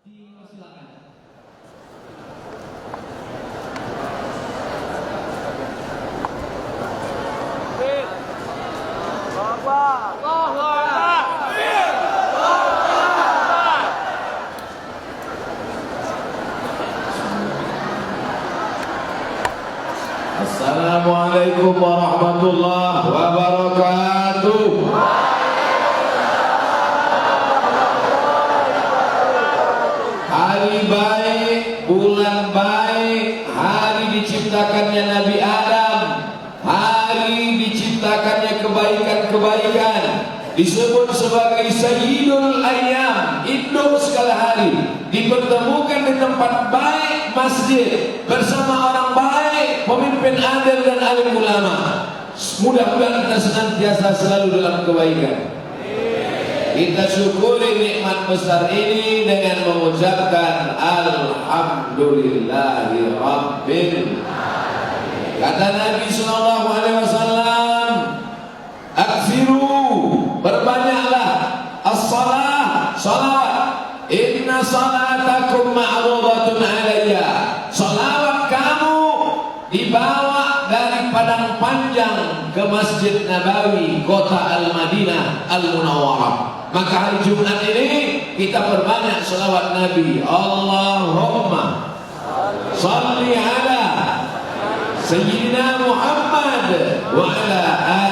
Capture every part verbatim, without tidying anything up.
Assalamualaikum warahmatullahi wabarakatuh. Hari baik, bulan baik, hari diciptakannya Nabi Adam, hari diciptakannya kebaikan-kebaikan, disebut sebagai Sayyidul Ayyam, induk segala hari, dipertemukan di tempat baik, masjid, bersama orang baik, pemimpin adil dan alim ulama. Mudah-mudahan kita senantiasa selalu dalam kebaikan. Kita syukuri nikmat besar ini dengan mengucapkan alhamdulillahirabbil. Kata Nabi sallallahu alaihi wasallam, "Aksiru, perbanyaklah as-salah, salawat. Inna salatakum ma'rudatun alayya." Salawat kamu dibawa dari Padang Panjang ke Masjid Nabawi, kota Al-Madinah Al-Munawwarah. Maka hari Jumat ini kita perbanyak salawat Nabi. Allahumma salli ala Sayyidina Muhammad wa ala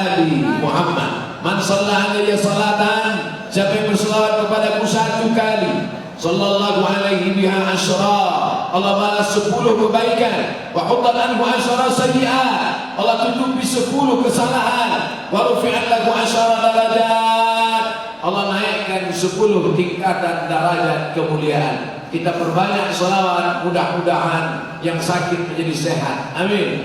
ali Muhammad. Man salla alayya salatan, siapa yang berselawat kepadaku satu kali, sallallahu alaihi biha asyra, Allah balas sepuluh kebaikan. Wa huttat anhu asyra sayyi'at, Allah tutupi sepuluh kesalahan. Wa rufi'at lahu asyra darajat, Allah naikkan sepuluh tingkatan darajat kemuliaan. Kita perbanyak salawat, mudah-mudahan yang sakit menjadi sehat. Amin.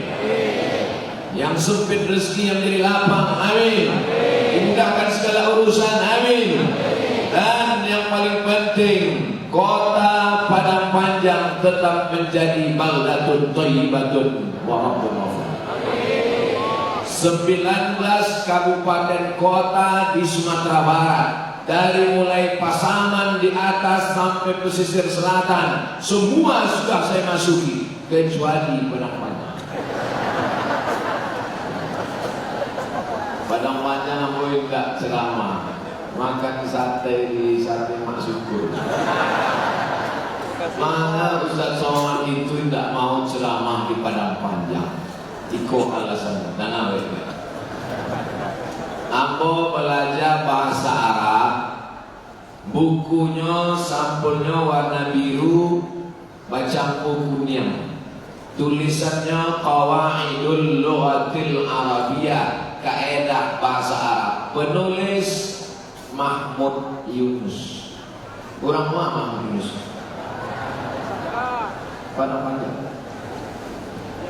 Yang sempit rezeki yang menjadi lapang. Amin. Dimudahkan segala urusan. Amin. Dan yang paling penting, kota Padang Panjang tetap menjadi baldatun thayyibatun wa rabbun ghafur. Sembilan belas kabupaten kota di Sumatera Barat, dari mulai Pasaman di atas sampai pesisir selatan, semua sudah saya masuki, kecuali Padang Panjang. Padang Panjang ambo indak ceramah, makan sate di Sate Mak Syukur. Mana Ustaz Somad itu indak mau ceramah di Padang Panjang? Iko alasan, danga baik-baik. Ambo balaja bahasa Arab, bukunyo sampulnyo warna biru bacampua kuniang. Tulisannyo Qawaidul Lughatil Arabiyyah, kaedah bahasa Arab. Penulis Mahmud Yunus. Urang ma Mahmud Yunus? Padang Panjang.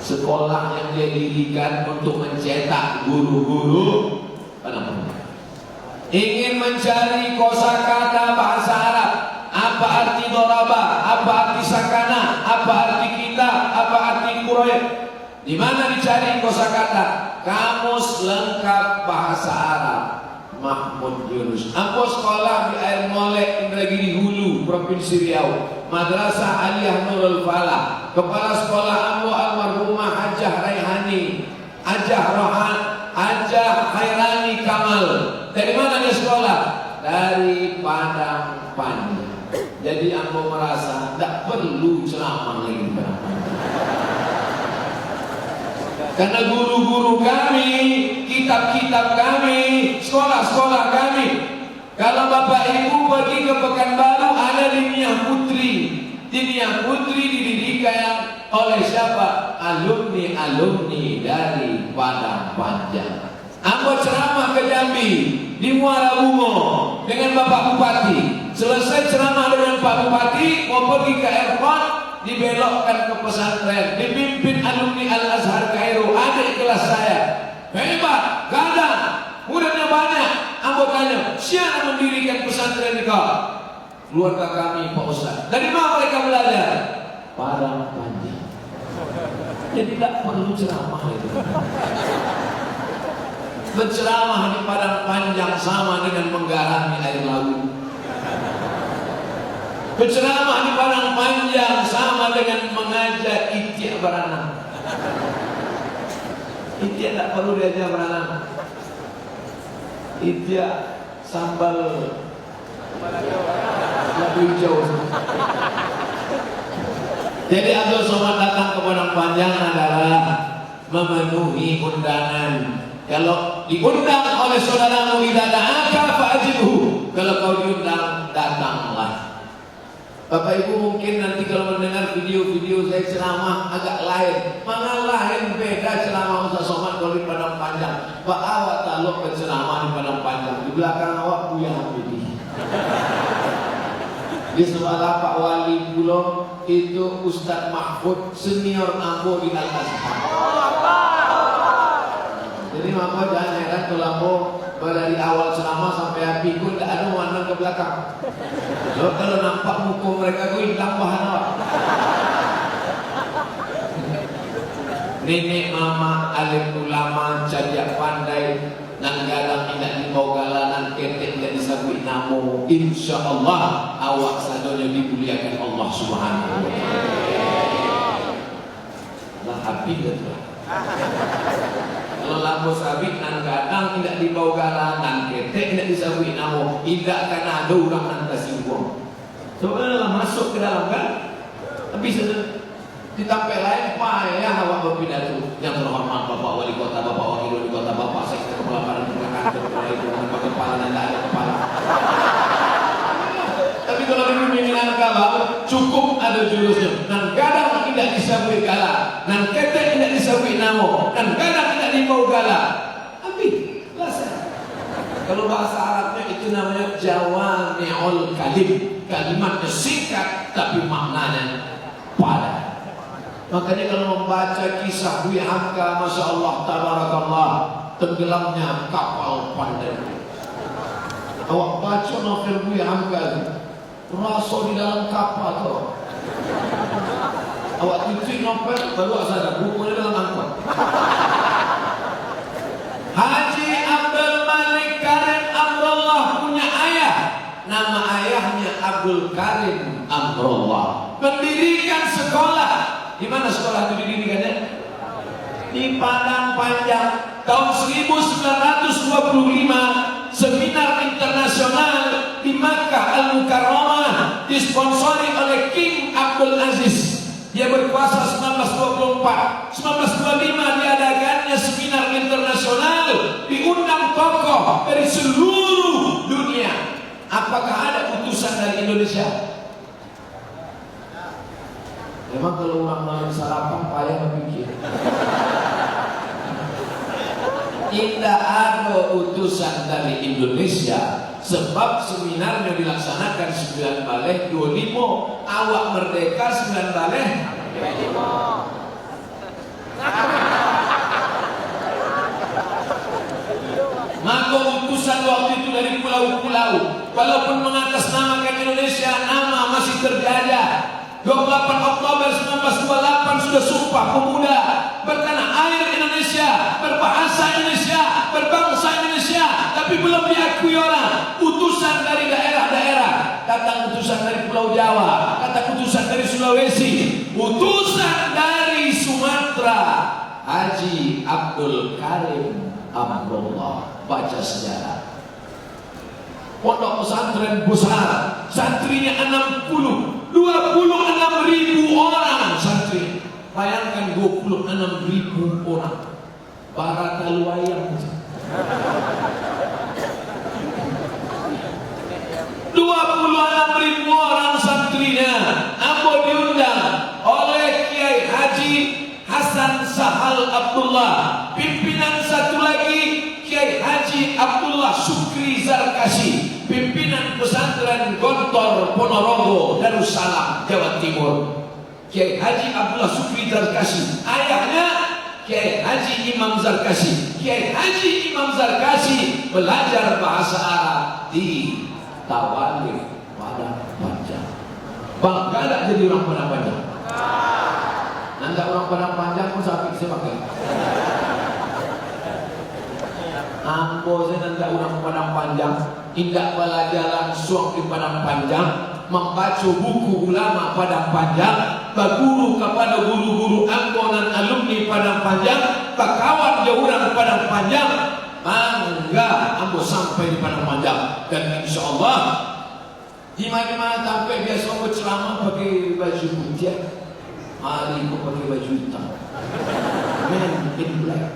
Sekolah yang dia dirikan untuk mencetak guru-guru Padang Panjang. Ingin mencari kosakata bahasa Arab, apa arti doraba, apa arti sakana, apa arti kita, apa arti kuroyok. Di mana dicari kosakata? Kamus Lengkap Bahasa Arab, Mahmud Yunus. Ambo sekolah di Air Molek, Indragiri Hulu, Provinsi Riau. Madrasah Aliyah Nurul Falah. Kepala sekolah ambo almarhumah Hajah Raihani, Hajah Rohan, Hajah Khairani Kamal. Dari mana dia sekolah? Dari Padang Panjang. Jadi, ambo merasa ndak perlu ceramah lagi di Padang Panjang. Karena guru-guru kami, kitab-kitab kami, sekolah-sekolah kami. Kalau Bapak Ibu pergi ke Pekanbaru, ada Diniyah Putri. Diniyah Putri didirikan oleh siapa? Alumni-alumni dari Padang Panjang. Ambo ceramah ke Jambi, di Muara Bungo, dengan Bapak Bupati. Selesai ceramah dengan Pak Bupati, mau pergi ke airport, dibelokkan ke pesantren, dipimpin alumni Al-Azhar Kairo, adik kelas saya. Hebat, gadang, muridnya banyak. Ambo tanyo, "Sia nan mendirikan pesantren ko?" "Keluarga kami, Pak Ustaz." "Dari mana mereka belajar?" "Padang Panjang." Jadi, tidak perlu ceramah itu. Berceramah di Padang Panjang sama dengan menggarami air laut. Berceramah di Jangan mengaja itiak baranang. Itiak tak perlu diaja baranang. Itiak sambal lado ijau. Jadi, Abdul Somad datang ke Padang Panjang adalah memenuhi undangan. Kalau diundang oleh saudaramu, "Idza da'aka fa'ajibhu." Kalau kau diundang, datanglah. Bapak Ibu mungkin nanti kalau mendengar video-video saya ceramah agak lain. Manga lain, beda ceramah Ustaz Somad kalau di Padang Panjang. Ba awak talok berceramah di Padang Panjang. Di belakang awak Buya Hamidi. Di sebelah Pak Wali pulo, itu Ustaz Mahfud, senior ambo di Al-Azhar. Jadi, mako jangan heran kalau ambo dari awal ceramah sampai habis pun ndak ado mandang ke belakang. So, kalau nampak muko mereka tu hilang bahan awak. Nenek mamak alim ulama, cadiak pandai, nan gadang indak dibao gala, nan ketek indak disabuik namo. Insya Allah, awak sadonyo dimuliakan Allah Subhanahu wa Ta'ala. Lah, habis dah tu lah. Kalau lamo sabik, nan gadang indak dibao gala, nan ketek indak disabuik namo, indak kana ado urang nan tasingguang. Soalnyo lah masuk ke dalam, kan? Habis itu. Di tampek lain, payah awak bapidato. Yang terhormat Bapak Wali Kota, Bapak Wakil Wali Kota, Bapak Sekda, Kepala Badan Pengawasan, Kepala Lingkungan, Kepala nan indak ado kepala. Tapi kalau di bumi Minangkabau, cukup ado jurusnyo. Nan gadang indak disabuik gala, nan ketek indak disabuik namo, nan gadang indak dibao gala. Habis, selesai. Kalau bahasa Arabnya itu namanya jawami'ul kalim. Kalimatnya singkat, tapi maknanya padat. Makanya kalau membaca kisah Buya Hamka, Masya Allah, Tabarakallah, tenggelamnya kapal Pandan. Awak baca novel Buya Hamka tu, raso di dalam kapal tu. Awak tutuik novel, baru awak sadar, bukunyo dalam angkot. Haji Abdul Malik Karim Amrullah punya ayah. Nama ayahnya Abdul Karim Amrullah. Mendirikan sekolah. Di mana sekolah itu didirikannya? Di Padang Panjang. Tahun seribu sembilan ratus dua puluh lima, seminar internasional di Makkah Al-Mukarramah disponsori oleh King Abdul Aziz. Dia berkuasa sembilan belas dua puluh empat. Sembilan belas dua puluh lima diadakannya seminar internasional, diundang tokoh dari seluruh dunia. Apakah ada utusan dari Indonesia? Memang kalau urang malam salapan payah bapikir. Indak ado utusan dari Indonesia, sebab seminarnyo dilaksanakan sembilan baleh dua limo, awak merdeka sembilan baleh dua limo. Mako, utusan waktu itu dari pulau-pulau, walaupun mengatasnamakan Indonesia, nama masih terjajah. Dua puluh delapan Oktober sembilan belas dua puluh delapan sudah Sumpah Pemuda, bertanah air Indonesia, berbahasa Indonesia, berbangsa Indonesia, tapi belum diakui orang. Utusan dari daerah-daerah, datang utusan dari Pulau Jawa, datang utusan dari Sulawesi, utusan dari Sumatera, Haji Abdul Karim Amrullah. Baca sejarah. Pondok pesantren besar, santrinya enam puluh, dua puluh enam ribu orang santri. Bayangkan, dua puluh enam ribu orang. Bara talu ayam. Dua puluh enam ribu orang santrinya, ambo diundang oleh Kiai Haji Hasan Sahal Abdullah, pimpinan satu lagi, Kiai Haji Abdullah Sukri Zarkasi, pimpinan pesantren Gontor Ponorogo, Darussalam, Jawa Timur. Kiai Haji Abdullah Sukri Zarkasi, ayahnya Kiai Haji Imam Zarkasi. Kiai Haji Imam Zarkasi belajar bahasa Arab di Tawalif Padang Panjang. Bangga dak jadi urang Padang Panjang? Nan dak urang Padang Panjang pun sapik se bangga. Ambo se nan dak urang Padang Panjang, indak balaja langsuang di Padang Panjang, mambaco buku ulama Padang Panjang, baguru kapado guru-guru ambo nan alumni Padang Panjang, bakawan jo urang Padang Panjang, mangga ambo sampai di Padang Panjang. Dan insya Allah, di mana-mana tampek biaso ambo ceramah pakai baju putiah, hari ko pakai baju hitam. Men in black.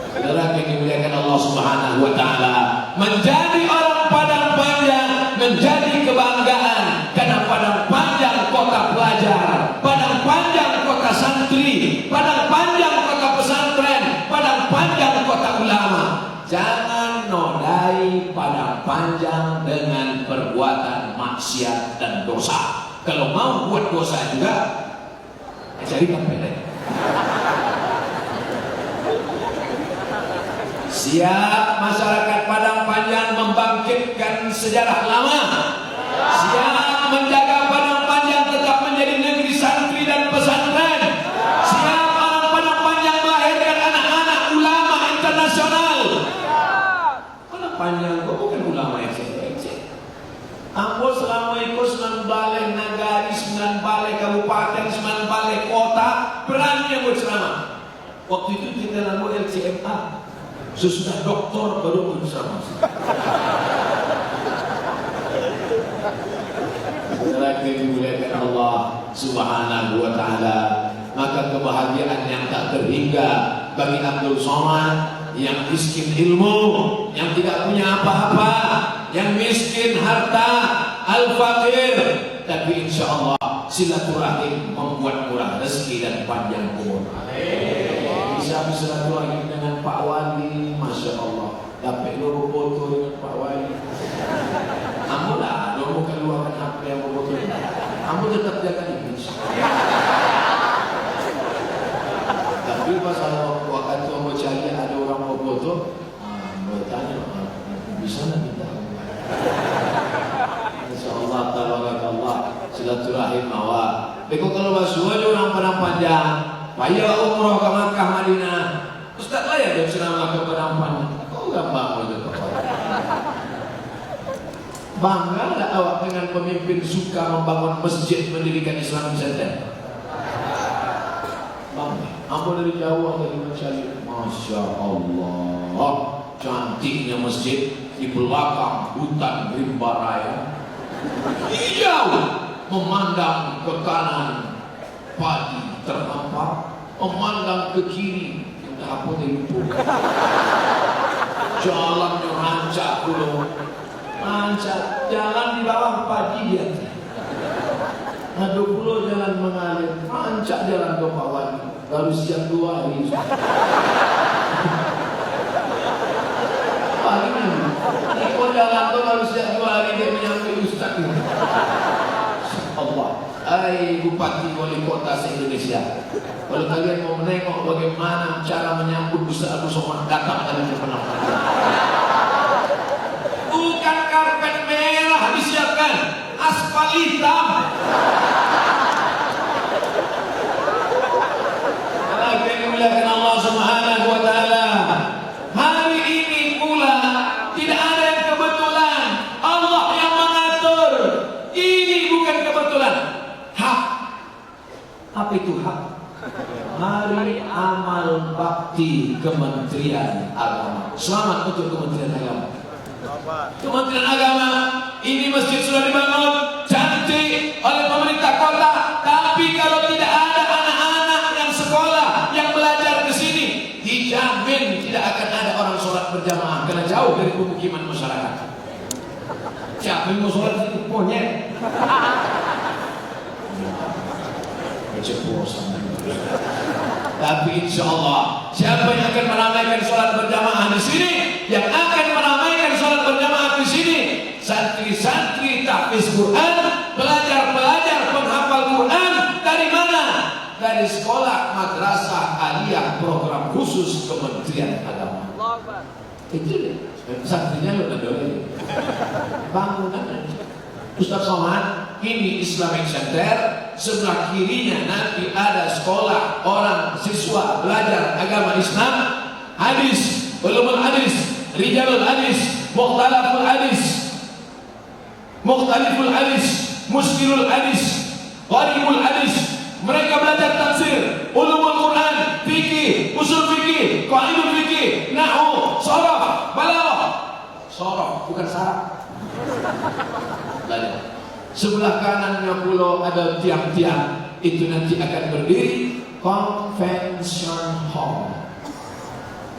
Saudara yang dimuliakan Allah Subhanahu wa Ta'ala, menjadi orang Padang Panjang menjadi kebanggaan, karena Padang Panjang kota pelajar, Padang Panjang kota santri, Padang Panjang kota pesantren, Padang Panjang kota ulama. Jangan nodai Padang Panjang dengan perbuatan maksiat dan dosa. Kalau mau buat dosa juga, cari tampek lain. Siap masyarakat Padang Panjang membangkitkan sejarah lama. Siap menjaga Padang Panjang tetap menjadi negeri santri dan pesantren. Siap orang Padang Panjang melahirkan anak-anak ulama internasional. Padang Panjang ko bukan ulama ecek-ecek. Ambo salamo iko sambilan baleh nagari, sambilan baleh kabupaten, sambilan baleh kota, barani ambo ceramah. Waktu itu tinggal ambo L C M A. Sasudah doktor baru ambo ceramah. Saudara yang dimuliakan Allah Subhanahu wa Ta'ala, maka kebahagiaan yang tak terhingga bagi Abdul Somad yang miskin ilmu, yang tidak punya apa-apa, yang miskin harta, al-faqir, tapi insya Allah silaturahim membuat murah rezeki dan panjang umur. Bisa bersilaturahim dengan Pak Wali, masya Allah. Dapek lo bafoto dengan Pak Wali. Ambo lah, ambo kaluakan H P ambo bafoto. Ambo tetap jaga image. Tapi pas waktu, waktu ambo cari ada orang bafoto, ah, ambo tanya, ah, bisa ndak minta? Insya Allah, tabarakallah, silaturahim awak. Beko kalau basuo jo urang Padang Panjang, payah umroh ka Makkah, Madinah. Ustaz lah yang ceramah ka Padang Panjang. Kok urang bangga tu, Pak? Bangga ndak awak dengan pemimpin suka membangun masjid, mendirikan Islamic Center? Bangga. Ambo dari jauah tadi mancaliak. Masya Allah, cantiknya masjid di belakang hutan rimba raya. Hijau, memandang ke kanan, padi terhampar, memandang ke kiri, entah apo tadi lupo. Jalannyo rancak pulo, rancak. Jalan di bawah, padi di ateh. Ado pulo jalan mangalir, rancak jalan ka Pak Wali. Baru siang duo hari, Ustaz. Paling iko jalan tu baru siang duo hari, dia menyambut Ustaz ni. Allah. Ai bupati, wali kota se-Indonesia, kalau kalian mau menengok bagaimana cara menyambut Ustaz Abdul Somad datang dari Padang Panjang, bukan karpet merah disiapkan, aspal hitam. Anak yang dimuliakan Allah Subhanahu wa Ta'ala, hari ini pula tidak ada yang kebetulan, Allah yang mengatur. Ini bukan kebetulan. Hak. Apa itu hak? Hari amal bakti Kementerian Agama. Selamat untuk Kementerian Agama. Kementerian Agama, ini masjid sudah dibangun, cantik oleh pemerintah kota, tapi kalau tidak ada anak-anak yang sekolah, yang belajar di sini, dijamin tidak akan ada orang sholat berjamaah, karena jauh dari pemukiman masyarakat. Siapa yang mau sholat di situ? Monyet. Keceplosan. Tapi insya Allah, siapa yang akan meramaikan sholat berjamaah di sini? Yang akan meramaikan sholat berjamaah di sini, santri-santri tahfiz Quran, pelajar-pelajar penghafal Quran. Dari mana? Dari sekolah Madrasah Aliyah program khusus Kementerian Agama. Itu deh. Santrinya lu ada lagi. Bangunan. Ustaz Somad, ini Islamic Center, sebelah kirinya nanti ada sekolah orang siswa belajar agama Islam, hadis, ulumul hadis, rijalul hadis, mukhtalaful hadis, mukhtaliful hadis, Muskilul hadis, gharibul hadis. Mereka belajar tafsir, ulumul Quran, fikih, usul fikih, qawaidul fikih, nahwu, sharaf, balaghah. Sharaf, bukan saraf. Belajar. Sebelah kanannya pulo ada tiang-tiang. Itu nanti akan berdiri convention hall.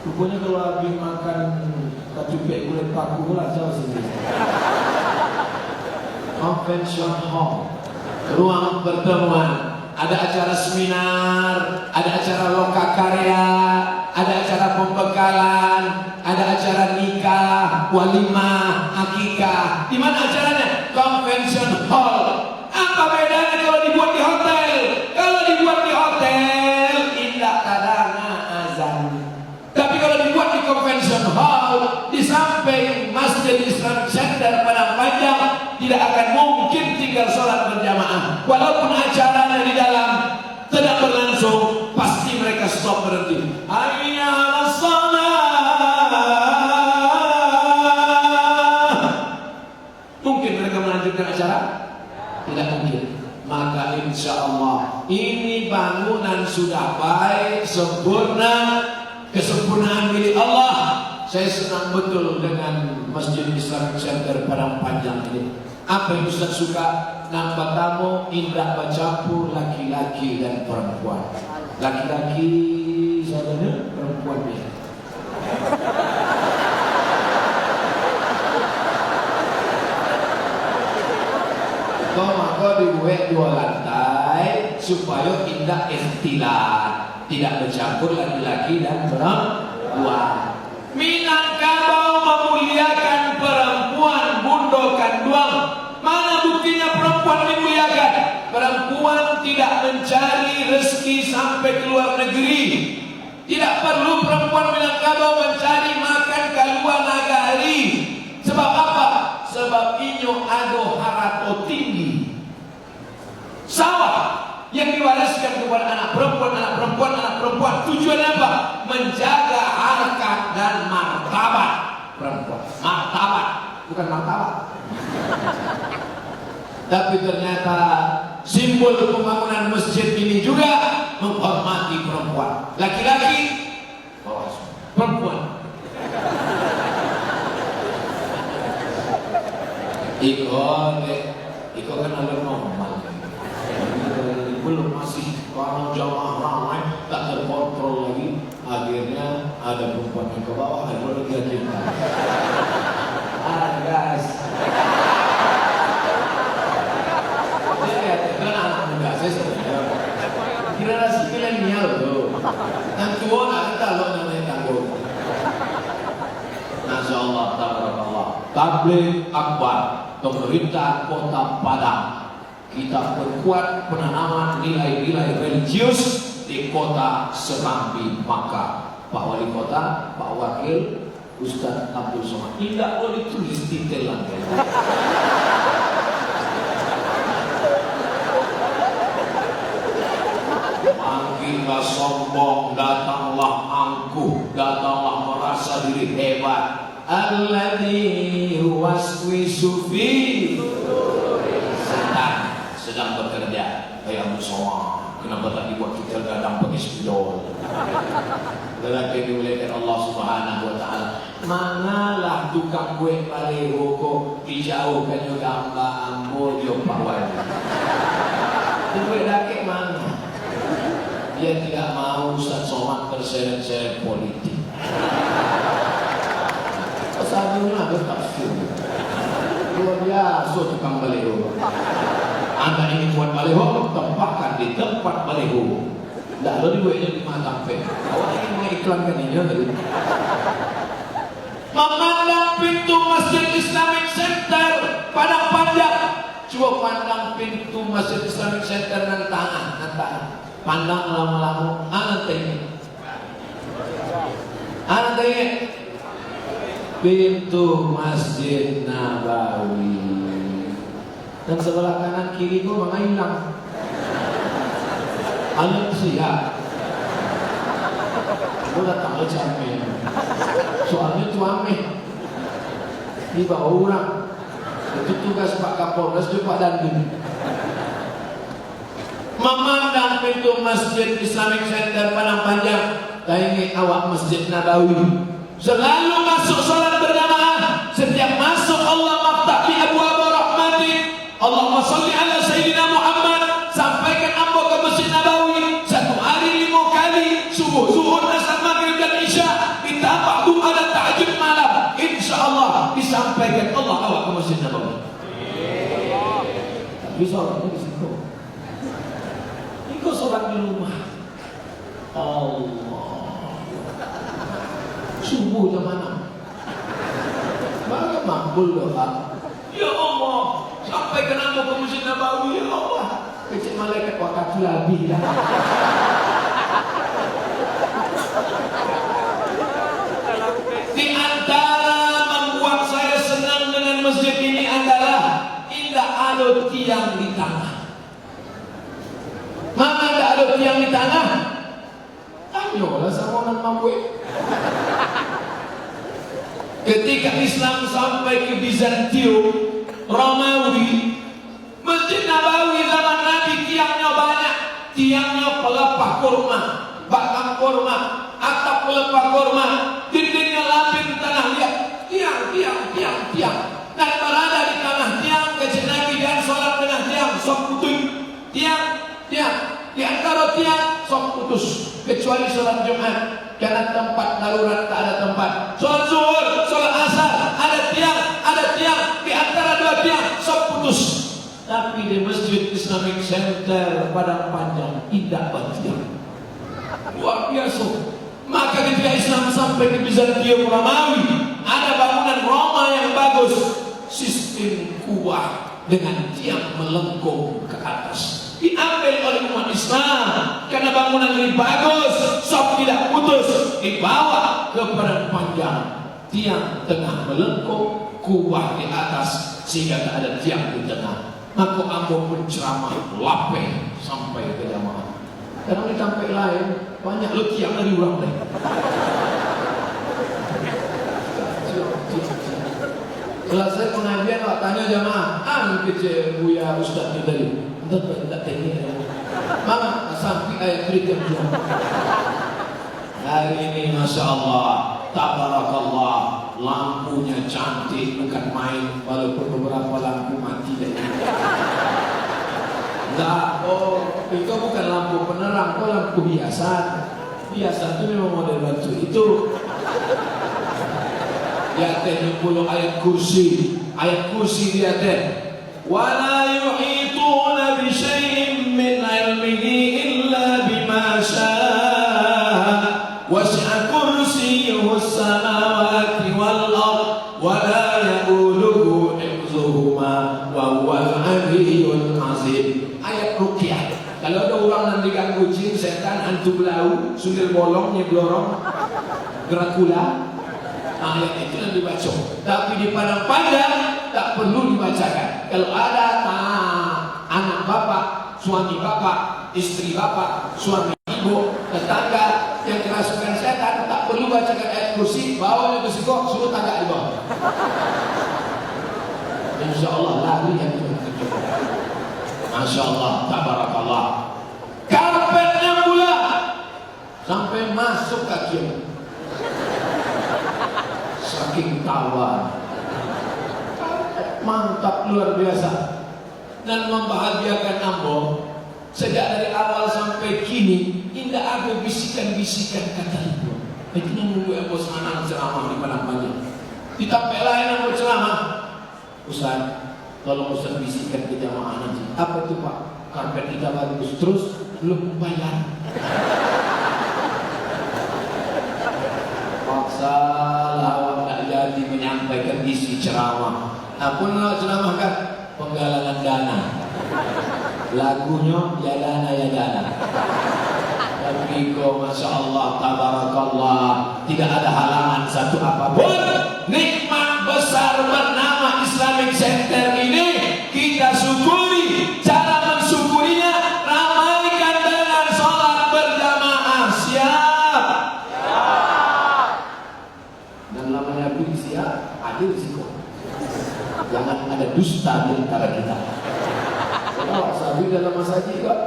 Rupanya kalau habis makan kacupek gulai paku lah, jauh sini. Convention hall, ruang pertemuan. Ada acara seminar, ada acara loka karya, ada acara pembekalan, ada acara nikah, walimah, akikah. Di mana acaranya? Convention hall. Apa bedanya kalau dibuat di hotel? Kalau dibuat di hotel, indak tadanga azan. Tapi kalau dibuat di convention hall, di samping Masjid Islamic Center Padang Panjang, tidak akan mungkin tinggal sholat berjamaah. Walaupun acaranya di dalam sedang berlangsung, pasti mereka stop, berhenti. Hayya 'alas shalah. Mungkin mereka melanjutkan acara? Tidak mungkin. Maka insya Allah, ini bangunan sudah baik, sempurna, kesempurnaan milik Allah. Saya senang betul dengan Masjid Islamic Center Padang Panjang ini. Apa yang Ustaz suka? Nan pertama, indak bacampur laki-laki dan perempuan. Laki-laki sabanyak, perempuan banyak. Ko mako dibuek duo lantai, supayo indak ikhtilat, tidak bercampur laki-laki dan perempuan. Minangkabau memuliakan perempuan bundo kanduang. Mana buktinya perempuan dimuliakan? Perempuan tidak mencari rezeki sampai ke luar negeri. Tidak perlu perempuan Minangkabau mancari makan ka lua nagari. Sabab apa? Sabab inyo ado harato tinggi. Sawah yang diwariskan kepada anak perempuan, anak perempuan, anak perempuan. Tujuannya apa? Menjaga harkat dan martabat perempuan. Martabat, bukan martabak. Tapi ternyata simbol pembangunan masjid ini juga menghormati perempuan. Laki-laki bawah semua. Perempuan. Iko, dek, iko kan ado normal. Belum, masih karena jamaah ramai, tak terkontrol lagi. Akhirnya ada perempuan yang ke bawah, ada lagi yang kita. Ah, guys. Saya lihat, itu kan anak muda, saya sudah jawab. Generasi milenial tu. Yang tua nak kata lo nak naik tanggung. Masya Allah, tabarakallah. Tabligh Akbar, pemerintah Kota Padang. Kita perkuat penanaman nilai-nilai religius di kota Serambi Makkah. Pak Wali Kota, Pak Wakil, Ustaz Abdul Somad. Indak boleh tulis titel lah. Makinlah sombong, datanglah angkuh, datanglah merasa diri hebat. Alladzi yuwaswisu fi suduris. Setan sedang bekerja. Kayak musola, kenapa tak dibuat kita gadang pakai spidol? Lelaki dimuliakan Allah Subhanahu wa Ta'ala. Mangalah tukang kuek baleho ko, dijauhkannyo gambar ambo jo Pak Wali. Kuek dakek manga? Dia tidak mau Ustaz Somad terseret-seret politik. Sabunan tu tafsir. Luar biasa tukang baleho. Anak ini buat baleho, tempatkan di tempat baleho. Ndak lo dibueknyo di Matang Pe. Awak ingin mengiklankan ini tadi. Memandang pintu Masjid Islamic Center Padang Panjang. Cubo pandang pintu Masjid Islamic Center nan tangah, nan tangah. Pandang lamo-lamo, anak tengok. Anak tengok. Pintu Masjid Nabawi. Dan sebelah kanan kiri ko manga ilang. Alun siap. Ko datang lo cameh. Soalnyo tu ameh. Di bawah urang. Itu tugas Pak Kapolres jo Pak Dandim. Mamandang pintu Masjid Islamic Center Padang Panjang, taingek awak Masjid Nabawi. Salalu masuak salat bajamaah, satiap masuak Allah maftah bi abwaba rahmatik. Allahumma shalli ala Sayyidina Muhammad, sampaikan ambo ka Masjid Nabawi, satu hari limo kali, subuh, zuhur, asar, magrib, dan isya, ditambah doa dan tahajud malam. Insya Allah, disampaikan Allah awak ka Masjid Nabawi. Tapi salatnyo di situ. Iko salat di rumah. Allah. Subuh jam anam. Baru makbul doa. Ya Allah, sampaikan ambo ka Masjid Nabawi, ya Allah. Kecek malaikat, wakatu lah abih dah. Di antara mambuat saya senang dengan masjid ini adalah indak ado tiang di tangah. Manga ndak ado tiang di tangah? Tanyolah samo nan mambuek. Ketika Islam sampai ke Bizantium, Romawi, Masjid Nabawi zaman Nabi tiangnyo banyak, tiangnyo pelepah kurma, batang kurma, atap pelepah kurma, dindingnyo lapin tanah liat, tiang, tiang, tiang, tiang. Nan barada di tangah tiang, kecek Nabi, jan salat tangah tiang, sok putuih. Tiang, tiang, di antaro tiang, sok putus, kecuali salat Jumat, karena tempat darurat tak ada tempat. Salat Zuhur, salat Asar, ada tiang, ada tiang, di antara dua tiang, sok putus. Tapi di Masjid Islamic Center Padang Panjang, indak batiang. Luar biasa. Maka ketika Islam sampai ke Bizantium Romawi, ada bangunan Roma yang bagus, sistem kubah dengan tiang melengkung ke atas. Diambil oleh umat Islam, karena bangunan ini bagus, sop tidak putus, dibawa ke Padang Panjang. Tiang tengah melengkung, kubah di atas, sehingga tak ada tiang di tengah. Mako ambo pun ceramah lapeh sampai ka jamaah. Kadang di tampek lain, banyak lo tiang dari urang lain. Selesai pengajian, awak tanyo jamaah, "An kecek Buya Ustaz tu tadi?" "Entah, Pak, tak tengok." "Manga, sampai ayat tu di tiang-tiang." Hari ini, Masya Allah, Tabarakallah, lampunya cantik, bukan main, walaupun beberapa lampu mati dari. Enggak, oh, itu bukan lampu penerang, oh, lampu hiasan. Hiasan tu memang model bantu itu. Di atehnya pulo ayat kursi, ayat kursi di ateh. ولا يحيطون بشيء من علمه إلا بما شاء وسع كرسيه السماوات والأرض ولا يؤوده حفظهما وهو العلي العظيم. Ayat Ruqyah. Kalau ada orang nan diganggu jin, setan, hantu belau, sundel bolong, nyai blorong, Dracula, ayat itu yang dibaco. Tapi di Padang Panjang tak perlu dibacakan. Kalau ada, ah, anak bapak, suami bapak, istri bapak, suami ibu, tetangga yang kerasukan setan, tak perlu bacakan ayat kursi, bawa ke siko, suruh tagak di bawah. Insya Allah lari yang itu. Masya Allah, tabarakallah. Karpetnya pula sampai masuk kaki. Saking tawa. Mantap, luar biasa. Dan membahagiakan ambo, sejak dari awal sampai kini, indak ada bisikan-bisikan kata itu. Itu yang membuat ambo senang ceramah di Padang Panjang. Di tampek lain ambo ceramah, "Ustaz, tolong Ustaz bisikkan ke jamaah nanti." "Apa itu, Pak?" "Karpet kita bagus, terus belum bayar." Paksalah awak nak jadi menyampaikan isi ceramah. Apa nak ceramahkan? Penggalangan dana. Lagunyo, "Ya dana, ya dana." Tapi ko, Masya Allah, tabarakallah, tidak ada halangan satu apapun. Nikmat besar bernama Islamic Center ini kita syukuri. Cara mensyukurinya, ramaikan dengan salat berjamaah. Siap? Dan namanya duit siap, hadir siko. Jangan ada dus di antara kita. Salah sabi dalam masajid, Pak.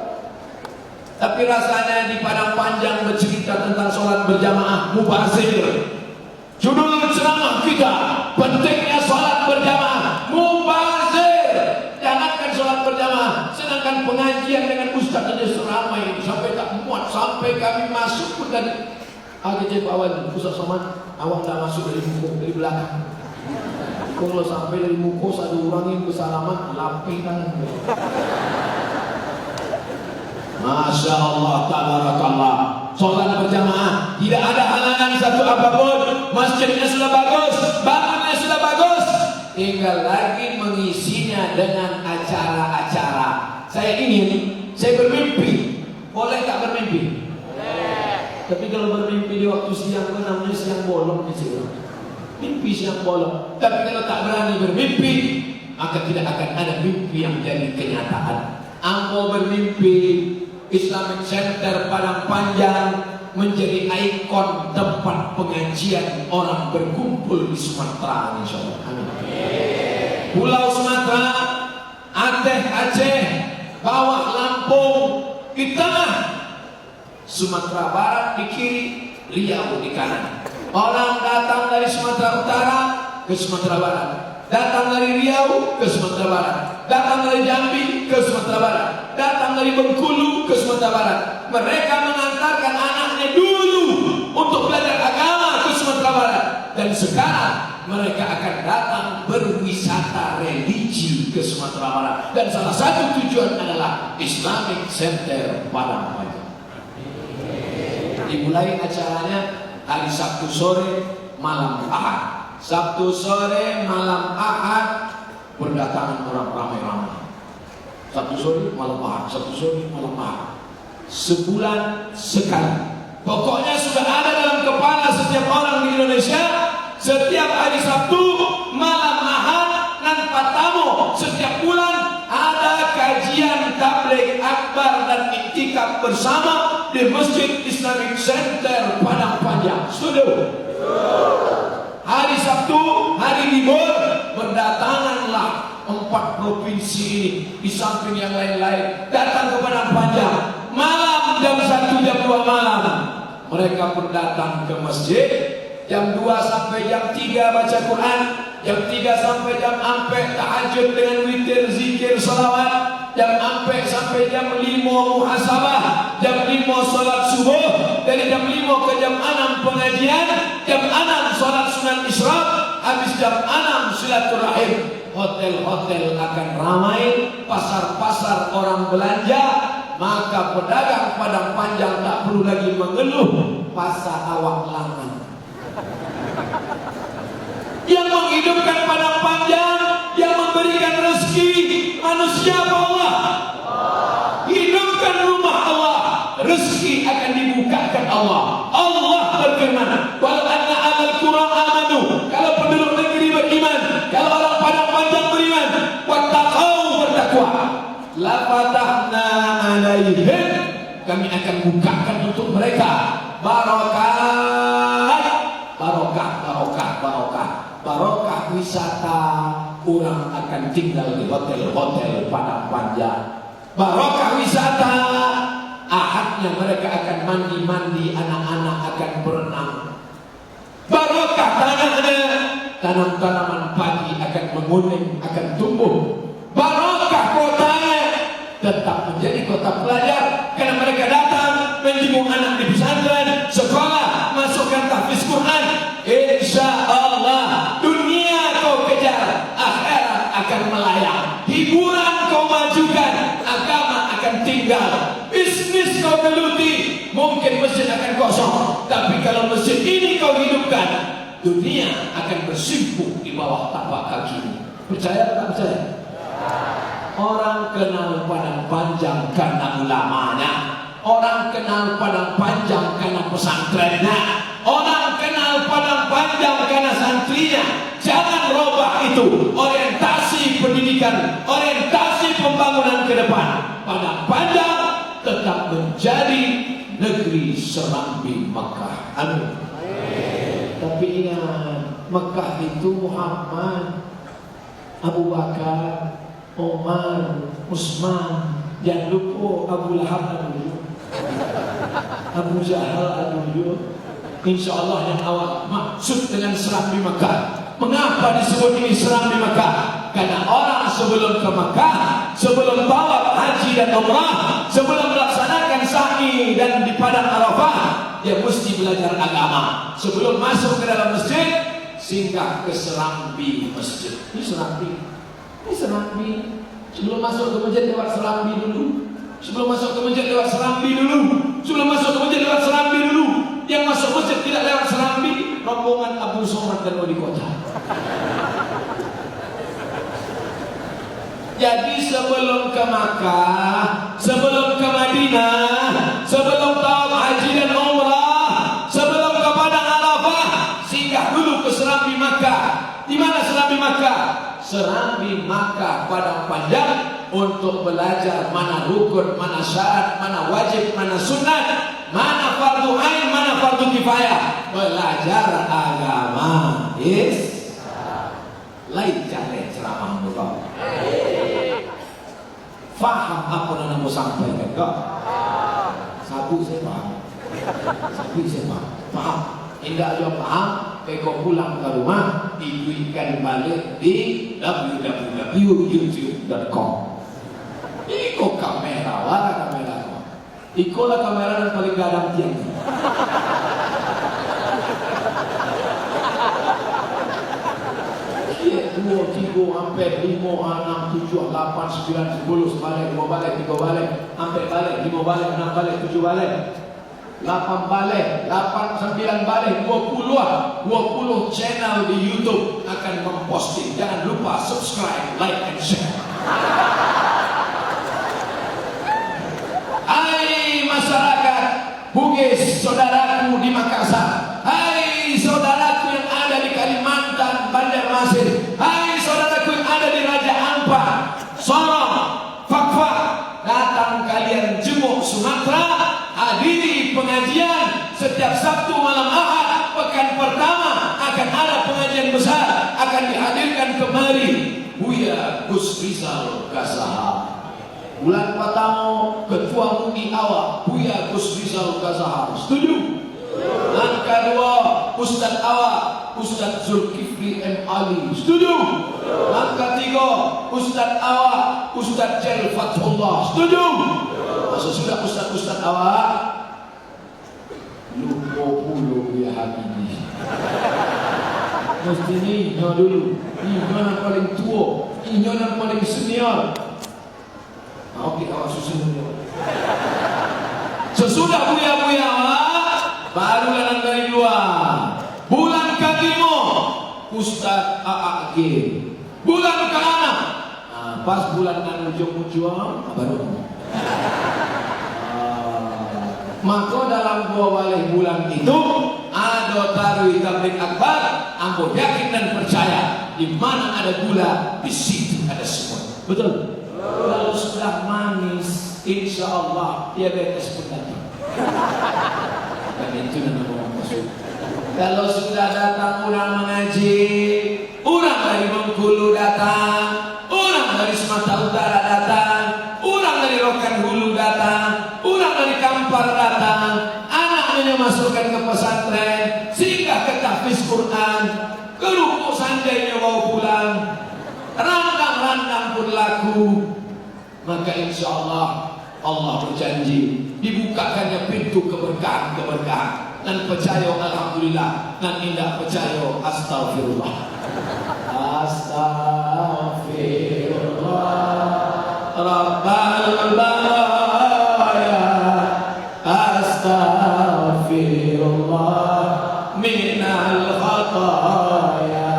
Tapi rasanya di Padang Panjang bercerita tentang sholat berjamaah, mubazir. Judul ceramah kita, pentingnya sholat berjamaah, mubazir. Jangankan sholat berjamaah, sedangkan pengajian dengan ustaz saja seramai sampai tak muat, sampai kami masuk pun tadi. Ah, kecek Pak Wali, Ustaz Somad, awak ndak masuk dari muko, dari belakang. Kalau sampai dari muko, satu urang yang bersalaman, lapeh tangan. Masya Allah, tabarakallah. Sholat berjamaah, tidak ada halangan satu apapun. Masjidnya sudah bagus, bangunannya sudah bagus. Tinggal lagi mengisinya dengan acara-acara. Saya ingin, saya bermimpi. Boleh tak bermimpi? Tapi kalau bermimpi di waktu siang tu namanya siang bolong di sini. Mimpi siang bolong. Tapi kalau tak berani bermimpi, maka tidak akan ada mimpi yang jadi kenyataan. Ambo bermimpi Islamic Center Padang Panjang menjadi ikon tempat pengajian orang berkumpul di Sumatera, insya Allah. Amin. Pulau Sumatera, Ateh Aceh, bawah Lampung, di tengah Sumatera Barat di kiri, Riau di kanan. Orang datang dari Sumatera Utara ke Sumatera Barat, datang dari Riau ke Sumatera Barat, datang dari Jambi ke Sumatera Barat, datang dari Bengkulu ke Sumatera Barat. Mereka mengantarkan anaknya dulu untuk belajar agama ke Sumatera Barat, dan sekarang mereka akan datang berwisata religi ke Sumatera Barat. Dan salah satu tujuan adalah Islamic Center Padang Panjang. Dimulai acaranya hari Sabtu sore, malam Ahad. Sabtu sore, malam Ahad, berdatangan orang ramai-ramai. Sabtu sore, malam Ahad. Sabtu sore, malam Ahad. Sebulan sekali. Pokoknya sudah ada dalam kepala setiap orang di Indonesia, setiap hari Sabtu, malam Ahad, nan patamo setiap bulan, ada kajian tabligh akbar dan iktikaf bersama di Masjid Islamic Center Padang Panjang. Setuju? Hari Sabtu, hari libur, berdatanganlah empat provinsi ini, di samping yang lain-lain, datang ke Padang Panjang. Malam jam satu, jam dua malam, mereka pun datang ke masjid. Jam dua sampai jam tiga baca Quran, jam tiga sampai jam ampek tahajud dengan witir, zikir, salawat, jam ampek sampai jam limo muhasabah, jam limo salat subuh, dari jam limo ke jam anam pengajian, jam anam salat sunat isyraq, habis jam anam silaturahim. Hotel-hotel akan ramai, pasar-pasar orang belanja, maka pedagang Padang Panjang tak perlu lagi mengeluh, pasar awak langan. Yang menghidupkan Padang Panjang, yang memberikan rezeki manusia apa Allah? Hidupkan rumah Allah, rezeki akan dibukakan Allah. Allah berfirman, "Walau anna ahlal qura amanu," kalau penduduk negeri beriman, kalau orang Padang Panjang beriman, "wattaqau," bertakwa, "lafatahna alaihim," kami akan bukakan untuk mereka barokah, barokah, barokah, barokah, barokah wisata, urang akan tinggal di hotel-hotel Padang Panjang. Barokah wisata, ahadnya mereka akan mandi-mandi, anak-anak akan berenang. Barokah tanahnya, tanam-tanaman padi akan menguning, akan tumbuh. Barokah kotanya, tetap menjadi kota pelajar, karena mereka datang menjenguk anak di pesantren, sekolah, masukkan tahfiz Quran. Insya Allah, dunia kau kejar, akhirat akan melayang. Hiburan kau majukan, agama akan tinggal. Bisnis kau geluti, mungkin masjid akan kosong. Tapi kalau masjid ini kau hidupkan, dunia akan bersimpuh di bawah tapak kakimu. Percaya atau tak percaya? Orang kenal Padang Panjang karena ulamanya. Orang kenal Padang Panjang karena pesantrennya. Orang kenal Padang Panjang karena santrinya. Jangan robah itu. Orientasi pendidikan, orientasi pembangunan ke depan. Padang Panjang tetap menjadi negeri Serambi Mekah. Amin. Tapi ingat, Mekah itu Muhammad. Abu Bakar, Umar, Usman, jan lupo Abu Lahab ado juo. Abu Jahal ado juo. Insya Allah, yang awak maksud dengan Serambi Makkah. Mengapa disebut ini Serambi Makkah? Karena orang sebelum ke Makkah, sebelum tawaf haji dan umrah, sebelum melaksanakan sa'i dan di padang Arafah, dia mesti belajar agama. Sebelum masuk ke dalam masjid, singgah ke serambi masjid. Ini serambi. Ini serambi. Sebelum masuk ke masjid, lewat serambi dulu. Sebelum masuk ke masjid, lewat serambi dulu. Sebelum masuk ke masjid, lewat serambi dulu. Yang masuk masjid tidak lewat serambi, rombongan Abu Somad dan Wali Kota. Jadi, sebelum ke Makkah, sebelum ke Madinah, sebelum tawaf haji dan umrah, sebelum ke padang Arafah, singgah dulu ke serambi Makkah. Di mana serambi Makkah? Serambi Makkah Padang Panjang untuk belajar mana rukun, mana syarat, mana wajib, mana sunat, mana fardu ain, mana fardu kifayah. Belajar agama. Yes. Lai jaleh ceramah tu, kau. Paham apo nan ambo sampaikan ko? Sabu se paham. Sabu se paham. Paham? Indak juo paham, beko pulang ka rumah, iduikkan baliak di w w w dot youtube dot com. Iko kamera, wala kamera ko. Ikolah kamera nan paling gadang tiang. Ciek, duo, tigo, ampek, limo, anam, tujuah, lapan, sambilan, sapuluah, sabaleh, duo baleh, tigo baleh, ampek baleh, limo baleh, anam baleh, tujuah baleh, lapan baleh, lapan, sambilan baleh, duo puluah, duo puluah channel di YouTube akan memposting. Jangan lupa subscribe, like, and share. Hai masyarakat Bugis, saudaraku di Makassar. Hai saudaraku yang ada di Kalimantan, Banjarmasin. Hai saudaraku yang ada di Raja Ampat, Sorong, Fakfak. Datang kalian jenguk Sumatera, hadiri pengajian setiap Sabtu malam Ahad, pekan pertama akan ada pengajian besar, akan dihadirkan kemari Buya Gus Rizal Gazahar. Bulan patamo, ketua M U I awak, Buya Gus Rizal Gazahar. Setuju? Nan kaduo, ustaz awak, Ustaz Zulkifli M Ali. Setuju? Nan katigo, ustaz awak, Ustaz Jel Fathullah. Setuju? Nah, sasudah ustaz-ustaz awak, lupo pulo Buya Habibie. Mestinyo inyo dulu. Inyo nan paling tuo, inyo nan paling senior. Nah, oke, awak susun dulu. Sasudah buya-buya awak, barulah nan dari lua. Bulan kalimo, Ustaz Aak G. Bulan kaanam, ah, pas bulan nan ujuang-ujuang, ah, baru. Ah, mako dalam duo baleh bulan itu, ado taruih tabligh akbar, ambo yakin dan percaya, di mana ada gula, di situ ada semut. Betul? Kalau sudah manis, insya Allah, diabetes pun datang. Bukan itu yang orang maksud. Kalau sudah datang orang mengaji, orang dari Bengkulu datang, orang dari Sumatera Utara datang, orang dari Rokan Hulu datang, orang dari Kampar datang, anaknya masukkan ke pesantren, singgah ke tahfiz Quran, kerupuk sanjainyo bawa pulang, randang-randang pun laku. Maka insya Allah, Allah berjanji, dibukakannya pintu keberkahan-keberkahan. Nan percaya, alhamdulillah. Nan indak percaya, astagfirullah. Astagfirullah, Rabbal baraya. Astagfirullah, minal khataya.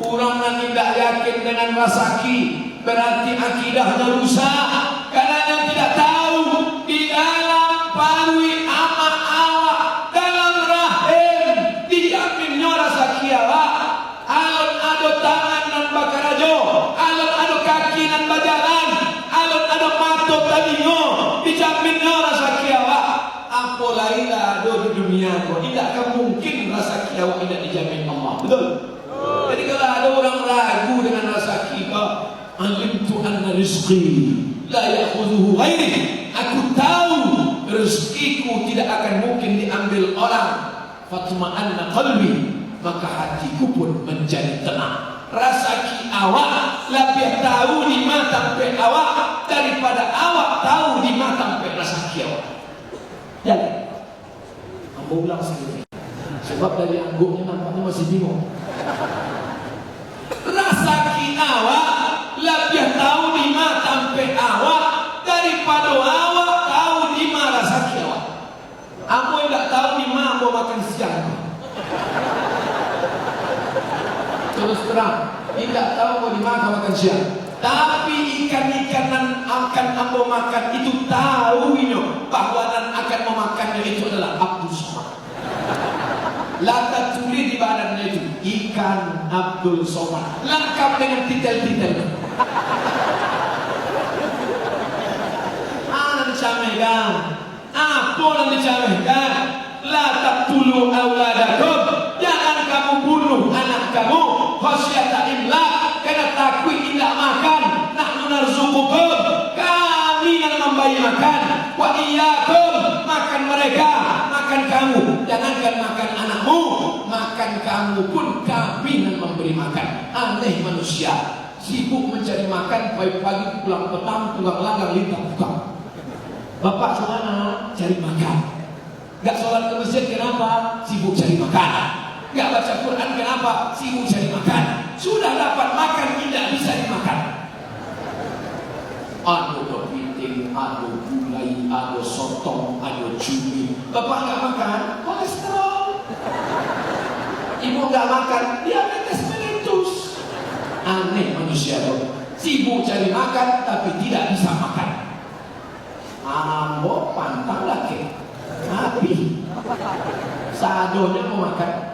Urang nan indak yakin dengan rasaki, berarti akidahnyo rusak. Karano inyo tidak tahu, di dalam paruik amak awak, dalam rahim, dijaminnyo rasaki awak. Alun ado tangan nan bakarajo, alun ado kaki nan bajalan, alun ado mato talingo, dijaminnyo rasaki awak. Apo lai lah ado di dunia ko, indak ka mungkin rasaki awak indak dijamin Allah. Betul? Jadi kalau ada orang ragu dengan rasaki ko, "Alimtu anna rizqi la ya'khudhuhu ghairi." Aku tahu rezekiku tidak akan mungkin diambil orang. Fatma'anna qalbi, maka hatiku pun menjadi tenang. Rasaki awak labiah tahu di ma tampek awak daripada awak tahu di ma tampek rasaki awak. Jadi, ambo ulang sakali. Sebab dari angguknyo nampaknyo masih bingung. Rasaki awak labiah tahu di ma tampek awak daripado awak tahu di ma rasaki awak. Ambo indak tahu di ma ambo makan siang. Terus terang, indak tahu ambo di ma ka makan siang. Tapi ikan-ikan nan akan ambo makan itu tahu inyo bahwa nan akan mamakannyo itu adalah Abdul Somad. Lah tatulih di badannyo itu, "Ikan Abdul Somad." Langkap dengan titel-titel. Ah, nan dicamehkan. Apo nan dicamehkan? "La taqtulu auladakum," jangan kamu bunuh anak kamu, "khasyata imlaq," karena takuik indak makan. "Nahnu narzuqukum," kami nan mambayie makan. "Wa iyyakum," makan mereka, makan kamu. Jangankan makan anakmu, makan kamu pun kami nan mambari makan. Aneh manusia, sibuk mancari makan, pagi-pagi pulang petang, tulang langgang lintang tukang. Bapak ka ma? Cari makan. Gak sholat ke masjid, kenapa? Sibuk cari makan. Gak baca Quran, kenapa? Sibuk cari makan. Sudah dapat makan, indak bisa dimakan. Ado kepiting, ado gulai, ado sotong, ado cumi. Bapak nggak makan, kolesterol. Ibu nggak makan, diabetes meletus. Aneh manusia tu. Sibuk cari makan, tapi tidak bisa makan. Ambo pantang lah, kek. Habis. Sadonyo mau makan.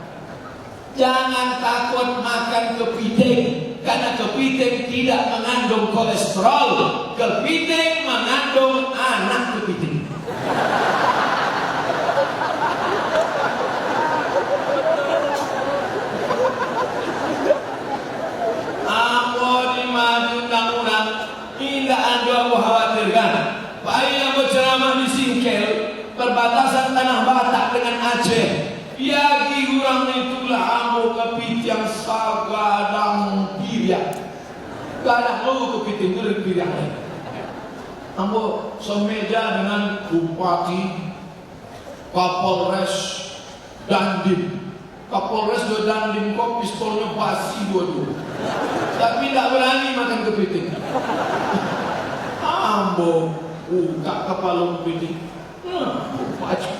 Jangan takut makan kepiting, karena kepiting tidak mengandung kolesterol. Kepiting mengandung anak kepiting. Ambo di ma diundang urang, indak ado ambo khawatirkan. Pai ambo ceramah di Singkel, perbatasan tanah Batak dengan Aceh. Diagiah urang itu lah ambo kapitiang sagadang piriang. Gadang lo kapitiang tu dari piriang lain. Ambo sameja dengan bupati, Kapolres, Dandim. Kapolres jo Dandim ko pistolnyo basi duo-duo. Tapi ndak barani makan kepiting. Ambo bukak kapalo kepiting. Nah, baju.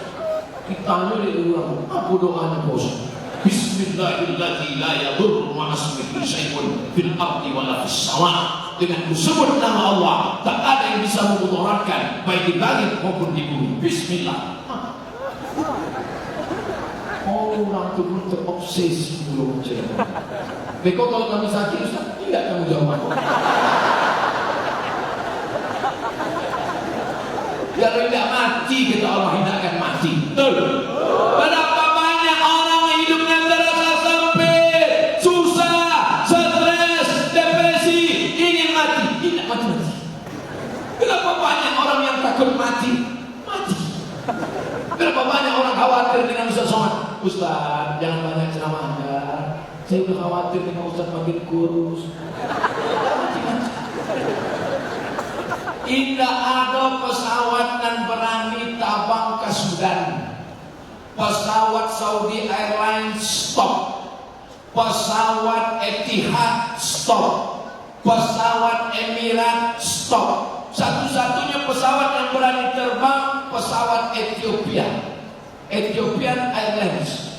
Ditanyo dek urang, "Apo doanyo, Pak Ustaz?" "Bismillahilladzi la yadurru ma'asmihi syai'un fil ardi wala fis sama." Dengan kusebut nama Allah, tak ada yang bisa memudaratkan, baik di langit maupun di bumi. Bismillah. Urang tu pun terobsesi pulo macam tu. Beko kalau kami sakit, Ustaz, indak tanggung jawab. Kalau indak mati, kata Allah, indak akan mati. Betul? Berapa banyak orang hidupnya terasa sempit, susah, stres, depresi, ingin mati, indak mati-mati. Berapa banyak orang yang takut mati, mati. Berapa banyak orang khawatir dengan Ustaz Somad? "Ustaz, jangan banyak ceramah, ya. Saya udah khawatir dengan Ustaz makin kurus." Indak ado pesawat nan berani tabang ka Sudan. Pesawat Saudi Airlines stop. Pesawat Etihad stop. Pesawat Emirat stop. Satu-satunya pesawat yang berani terbang, pesawat Ethiopia. Ethiopian Airlines.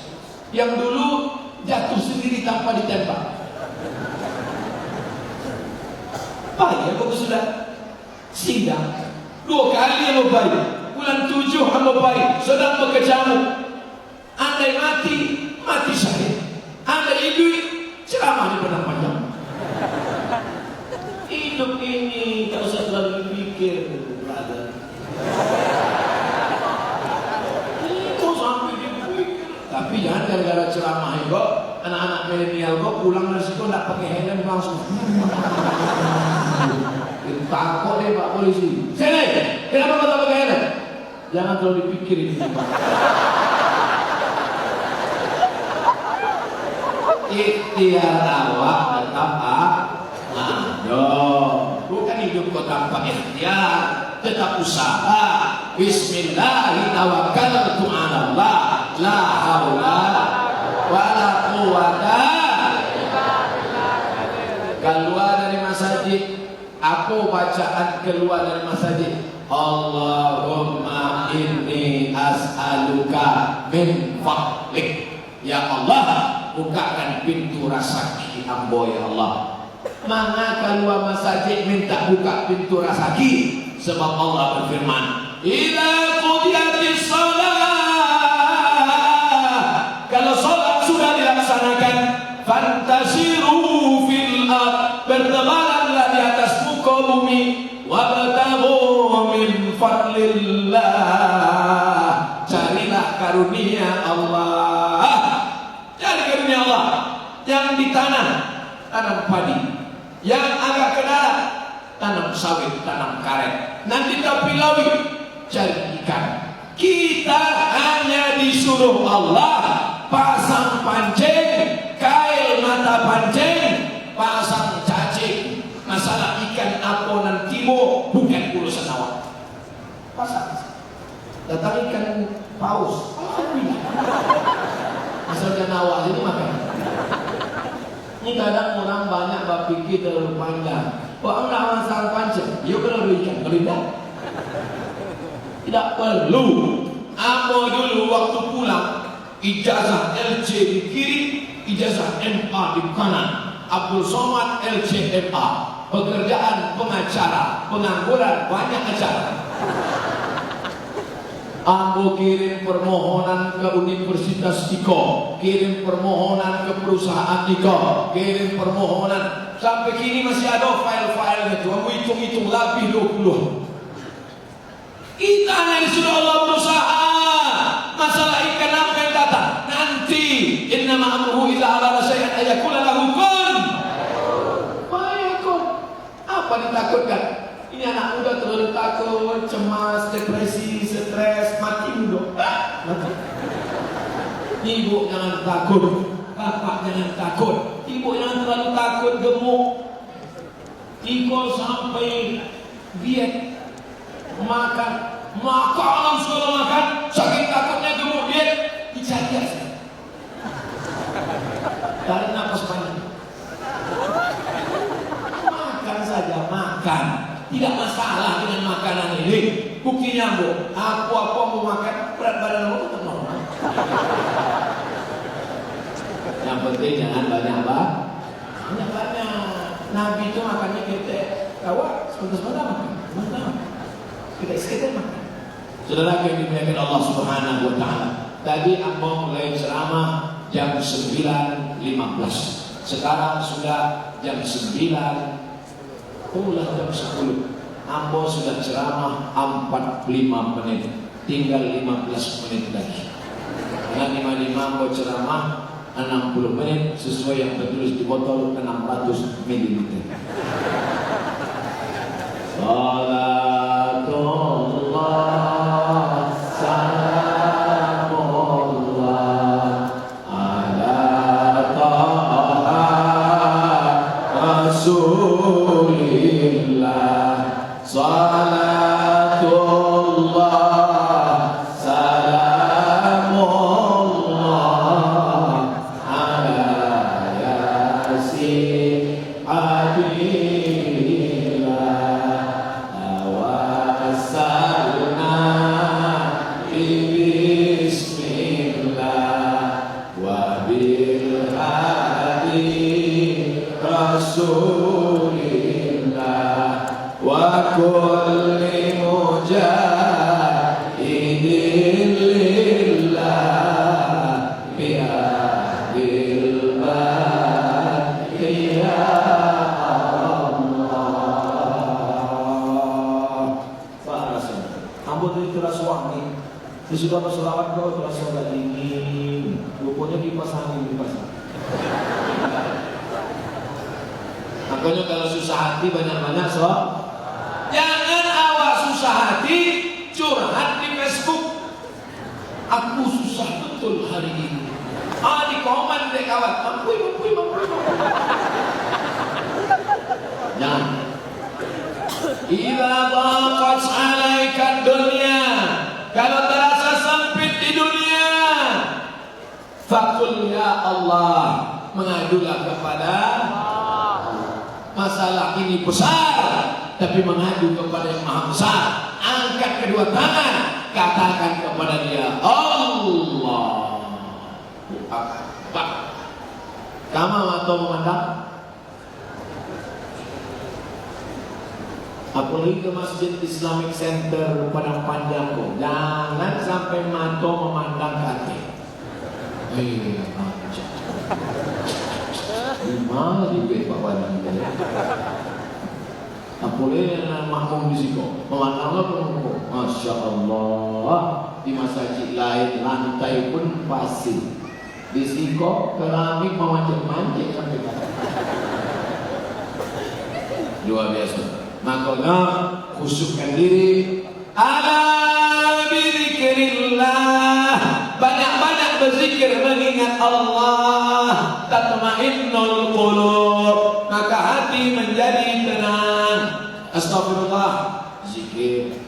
Yang dulu jatuh sendiri tanpa ditembak. Pai ambo ka Sudan. Sidang. Duo kali ambo pai. Bulan tujuh ambo pai. Sadang bakecamuk. Andai mati, mati syahid. Andai iduik, ceramah di Padang Panjang. Hidup ini tak usah terlalu dipikir, brother. Itu sampai dipikir. Tapi jangan gara-gara ceramah itu, Anak-anak milenial ko pulang dari situ ndak pakai helm langsung. Takut deh Pak Polisi. "Sini, kenapa kau tak pakai helm?" Jangan terlalu dipikirin. Ikhtiar awak tetap a-, ado. Bukan hidup ko tanpa ikhtiar, tetap usaha. Bismillah, tawakkaltu 'alallah. La haula wala quwwata. Kalua dari masajik, apo bacaan kalua dari masajik? "Allahumma inni as'aluka min fadlik." Ya Allah, bukakan pintu rasaki ambo, ya Allah. Manga kalua masajik minta buka pintu rasaki, sabab Allah berfirman, "Idza qudiyatis shalah," kalau salat sudah dilaksanakan, "fantashiru fil ard," bertebaranlah di atas muka bumi, "wabtaghu min fadlillah," carilah karunia Allah. Cari karunia Allah. Yang di tanah, tanam padi. Yang agak ke darat, tanam sawit, tanam karet. Nan di tapi lauik, cari ikan. Kita hanya disuruh Allah pasang pancing, kail mata pancing, pasang cacing. Masalah ikan apo nan tibo, bukan urusan awak. Pasang. Datang ikan paus. Alhamdulillah. Asal jan awak jadi makan. Ini kadang orang banyak bapikir terlalu panjang. Kok ang nak masang pancing? Yo, kalau ada ikan, kalau indak, tidak perlu. Ambo dulu waktu pulang, ijazah L C di kiri, ijazah M A di kanan. Abdul Somad, L C M A. Pekerjaan pengacara, pengangguran, banyak acara. Ambo kirim permohonan ke universitas iko, kirim permohonan ke perusahaan iko, kirim permohonan. Sampai kini masih ada file-filenya tu. Ambo hitung-hitung, labih dua puluh. Kita hanya disuruh Allah berusaha. Masalah ikan apa yang datang? Nanti. Innama amruhu idza arada syai'an an yaqula lahu kun fayakun. Apa ditakutkan? Ini anak muda terlalu takut, cemas, depresi, stres, mati mudo. Mati. Ibu jangan takut, bapak jangan takut. Ibu jangan terlalu takut, gemuk. Iko sampai diet, makan, makanan segala makan, saking takutnya gemuk diet, dicari aja. Tarik napas panjang. Makan saja, makan. Tidak masalah dengan makanan ini. Buktinya, Bu, apa-apa mau makan, berat badan kamu tetap normal. Yang penting jangan banyak, Pak. Banyak-banyak. Nabi tu makannya ketek. Awak sebentar-sebentar makan. Sebentar makan. Ketek-ketek makan. Saudara yang dimuliakan Allah Subhanahu wa Ta'ala, tadi ambo mulai ceramah jam sembilan lima belas. Sekarang sudah jam sembilan, oh, lah jam sepuluh. Ambo sudah ceramah empat puluh lima menit. Tinggal lima belas menit lagi. Karena di mana ambo ceramah, enam puluh menit, sesuai yang tertulis di botol, enam ratus mililiter. Salatullah, salamullah, ala taha rasulillah. Salatullah, salamullah, ala Yasin Habibillah. Tawassalna bi bismillah. Wabil hadi Rasulillah, wa kulli mujahidin lillah, bi ahdil baiti ya Allah. Panas. Ambo tadi taraso angin. Sasudah basolawat ko taraso agak dingin. Ruponyo kipas angin, kipas angin. Makonyo, kalau susah hati, banyak-banyak so-, jangan awak susah hati curhat di Facebook. "Aku susah betul hari ini." Ah, di komen dek kawan. "Ampun, ampun, ampun, ampun." Jangan. "Idza daqat 'alaika dunya," kalau terasa sempit di dunia, "faqul ya Allah," mengadulah kepada Allah. Masalah ini besar, tapi mengadu kepada Yang Maha Besar. Angkat kedua tangan, katakan kepada Dia, "Allahu Akbar." Kama mato memandang? Apolai ka Masjid Islamic Center Padang Panjang ko, jangan sampai mato mamandang ka ateh. Eh, macam. Di ma di bawah ni, ya? Apolai nan makmum di siko, mamandang lah ka muko. Masya Allah, di masajik lain lantai pun pasir. Di siko keramik mamancik-mancik sampai ka ateh. Luar biasa. Makonyo, khusyukkan diri. Ala bizikrillah. Banyak-banyak berzikir, mengingat Allah. Tatmainnul qulub. Maka hati menjadi tenang. Astagfirullah. Zikir.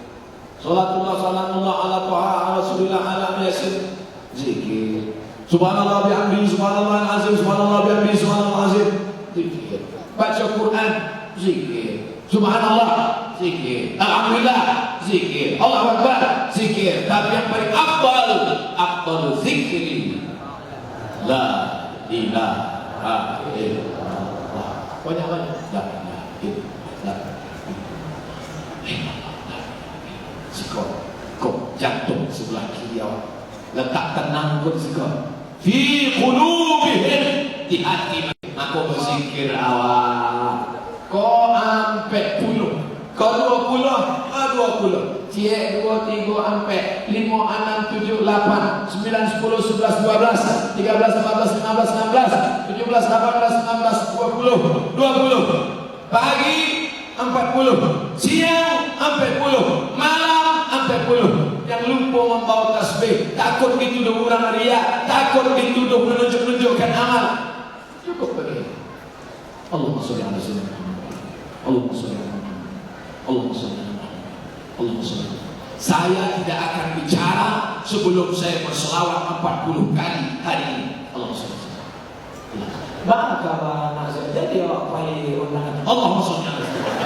Salatullah, salamullah ala Toha, ala Rasulillah, ala Yasin. Zikir. Subhanallah bihamdi, subhanallah azim, subhanallah bihamdi, subhanallah azim. Zikir. Baca Quran. Zikir. Subhanallah. Zikir. Alhamdulillah. Zikir. Allahu Akbar. Zikir. Tapi yang paling afdal, afdal zikri, la ilaha illallah. Banyak-banyak. La ilaha illallah. Siko, ko, jantung sebelah kiri awak. Letak tenang pun siko. Fi qulubihim, di hati. Mako berzikir awak. Ko ampek puluah. Ko duo puluah, ko duo puluah. Ciek, duo, tigo, ampek, limo, anam, tujuh, lapan, sambilan, sapuluah, sabalas, duo balas, tigo balas, ampat balas, limo balas, anam balas, tujuah balas, lapan balas, sambilan balas, duo puluah, duo puluah. Pagi, ampek puluah. Siang, ampek puluah. Malam, ampek puluah. Yang lupo mambawa tasbih, takut dituduh urang riya, takut dituduh manunjuk-nunjukkan amal. Cukup bagi. Allahumma shalli ala sayyidina Muhammad. Allahumma shalli ala Muhammad. Allahumma shalli ala Muhammad. Allahumma shalli ala Muhammad. Saya tidak akan bicara sebelum saya berselawat empat puluh kali hari ini. Allahumma shalli ala Muhammad. Baa kaba anak saya, jadi awak pai undangan. Allahumma shalli ala Muhammad.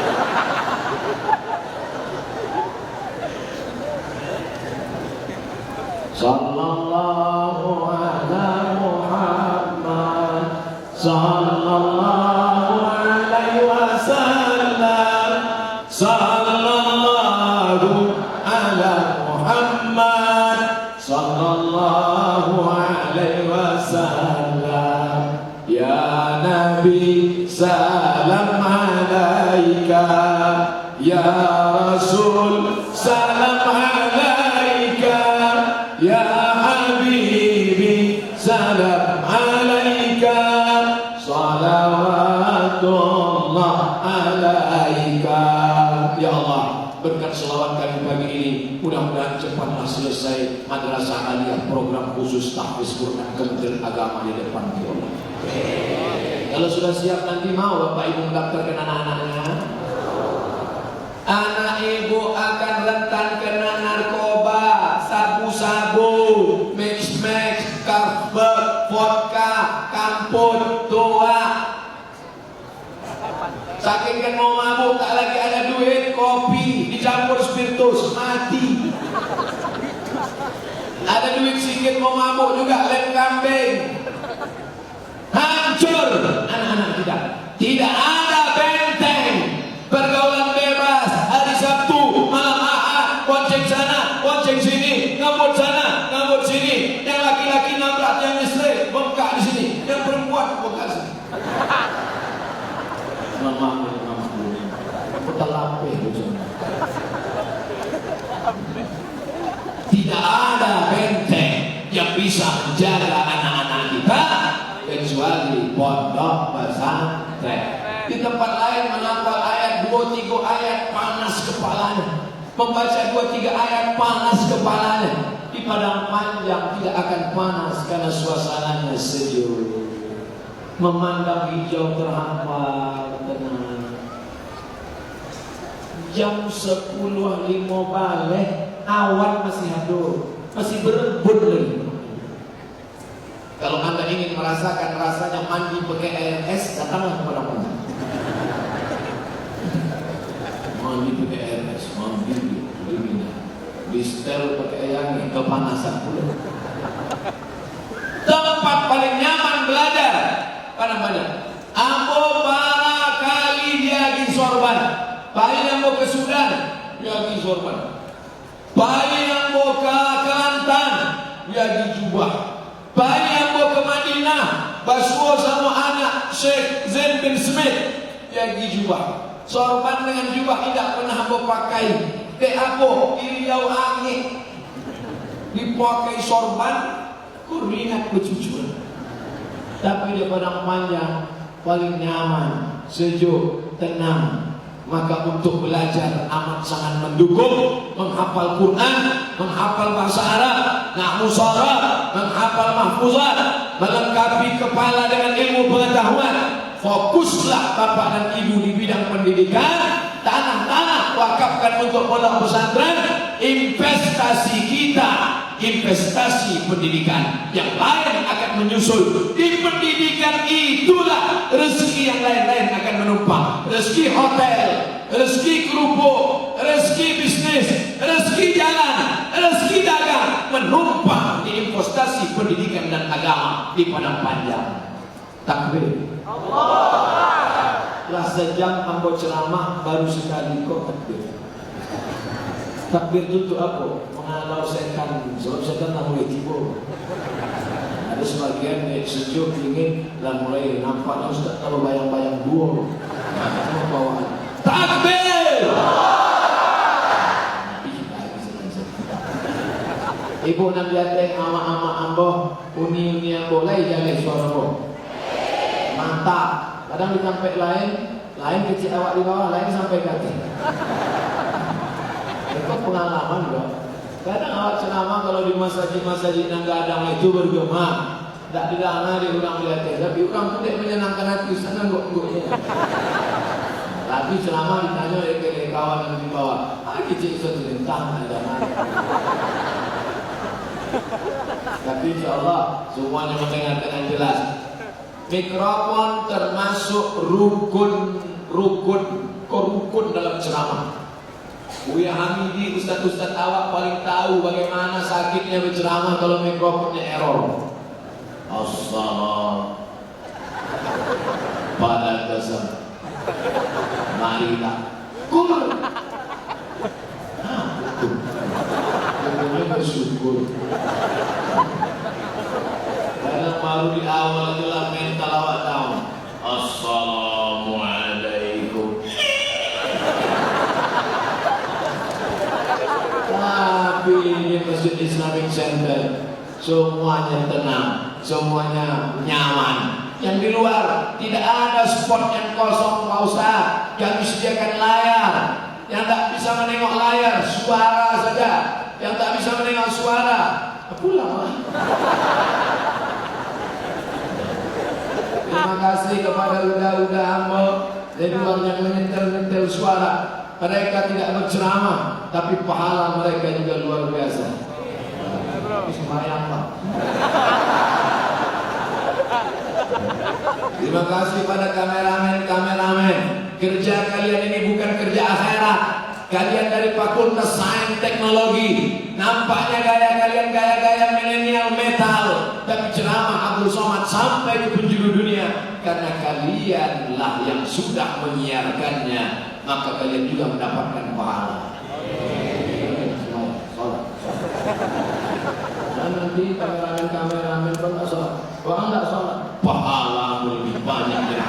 Sallallahu ala Muhammad. Sallallahu alaihi wasallam. Sallallahu ala Muhammad. Sallallahu alaihi wasallam. Ya Nabi, salam alaika. Ya Rasul, salam alaika. Ya Habibi, salam alaika. Salawatullah alaika. Ya Allah, berkat selawat kami pagi ini, mudah-mudahan cepatlah selesai Madrasah Aliyah, program khusus tahfiz Quran Kementerian Agama di depan, ya Allah. Kalau sudah siap, nanti mau Bapak Ibu mendaftarkan anak-anaknya. Anak ibu akan rentan kena narkoba, sabu-sabu, mix-mix, Carlsberg, vodka, kamput, tuak. Saking kan mau mabuk, tak lagi ada duit, kopi dicampur spiritus, mati. Ada duit sikit, mau mabuk juga, lem kambing. Hancur anak-anak kita. Tidak ada benteng. Pergaulan bebas, hari Sabtu, malam Ahad, bonceng sana, bonceng sini, ngambut sana, ngambut sini. Yang laki-laki nabrak tiang listrik, bengkak di sini. Yang perempuan bengkak di sini. Mamah, mamah. Kota lapeh tu sana. Tidak ada benteng yang bisa menjaga anak-anak kita kecuali Di pondok pesantren. Di tempat lain menghafal ayat dua tiga ayat, panas kepalanya. Membaca dua tiga ayat, panas kepalanya. Di Padang Panjang tidak akan panas karena suasananya sejuk. Memandang hijau terhampar, tenang. Jam sepuluh lima baleh, awan masih ado, masih berebut lagi. Kalau anda ingin merasakan rasanya mandi pakai air es, datanglah kepada Pontianak. Mandi pakai air es, mandi di, di Mina. Di setel pakai air angin, kepanasan pulo. Tempat paling nyaman belajar, Padang Panjang. Ambo bara kali diagiah sorban. Pai ambo ka Sudan, diagiah sorban. Pai ambo ka Kelantan, diagiah jubah. Pai ambo ka Madinah, basuo samo anak Syekh Zain bin Smith, diagiah jubah. Sorban dengan jubah indak pernah ambo pakai. Dek apo? Iliau angek. Dipakai sorban, keringat bacucuran. Tapi di Padang Panjang, paling nyaman, sejuk, tenang. Maka untuk belajar amat sangat mendukung, menghafal Quran, menghafal bahasa Arab, nahwu sharaf, menghafal mahfuzat, melengkapi kepala dengan ilmu pengetahuan. Fokuslah bapak dan ibu di bidang pendidikan, tanah-tanah wakafkan untuk pondok pesantren, investasi kita, investasi pendidikan yang lain akan menyusul. Di pendidikan itulah rezeki yang lain-lain akan menumpang. Rezeki hotel, rezeki kerupuk, rezeki bisnis, rezeki jalan, rezeki dagang menumpang di investasi pendidikan dan agama di Padang Panjang. Takbir. Lah sajam ambo ceramah, baru sakali ko takbir. Takbir tu untuak apo? Mangalau setan, sabab setan lah mulai tibo. Ado sabagian dek sejuk, dingin, lah mulai nampak dah ustaz kalau bayang-bayang duo. Nah, itu bawaan. Takbir! Ibu nan di ateh, amak-amak ambo, uni-uni ambo, lai jaleh suaro ambo. Mantap. Kadang di tampek lain, lain kecek awak di bawah, lain sampai ka ateh. Itu pengalaman, bro. Kadang awak ceramah kalau di masajik-masajik nan gadang itu bergema, dak didanga dek urang di ateh, tapi urang tu dek manyanangkan ati, sanang gok-goknyo. Tapi ceramah ditanyo dek kawan nan di bawah, ah, kecek iso tu lintang, ado. Tapi insya Allah, semuanya mendengar dengan jelas. Mikrofon termasuk rukun, rukun, ko rukun dalam ceramah. Buya Hamidi, ustaz-ustaz awak paling tahu bagaimana sakitnya berceramah kalau mikrofonnya error. Assalam. Pada dasar. Marilah. Kur. Nah, betul. Pokoknya bersyukur. Kadang baru di awal aja lah mental awak down. Assalamualaikum. Tapi ini Masjid Islamic Center. Semuanya tenang, semuanya nyaman. Yang di luar, tidak ada spot yang kosong, Pak Ustaz. Kami sediakan layar. Yang tak bisa menengok layar, suara saja. Yang tak bisa menengok suara, pulanglah. Terima kasih kepada uda-uda ambo di luar yang menyentel-nyentel suara. Mereka tidak berceramah, tapi pahala mereka juga luar biasa. Tapi sembahyang, Pak. Terima kasih pada kameramen-kameramen. Kerja kalian ini bukan kerja akhirat. Kalian dari Fakultas Sains Teknologi. Nampaknya gaya kalian gaya-gaya milenial metal. Tapi ceramah Abdul Somad sampai ke penjuru dunia. Karena kalianlah yang sudah menyiarkannya. Maka kalian juga mendapatkan pahala. Sholat, sholat. Dan nanti kameramen-kameramen pun nggak sholat. Orang nggak sholat, pahala lebih banyak ya.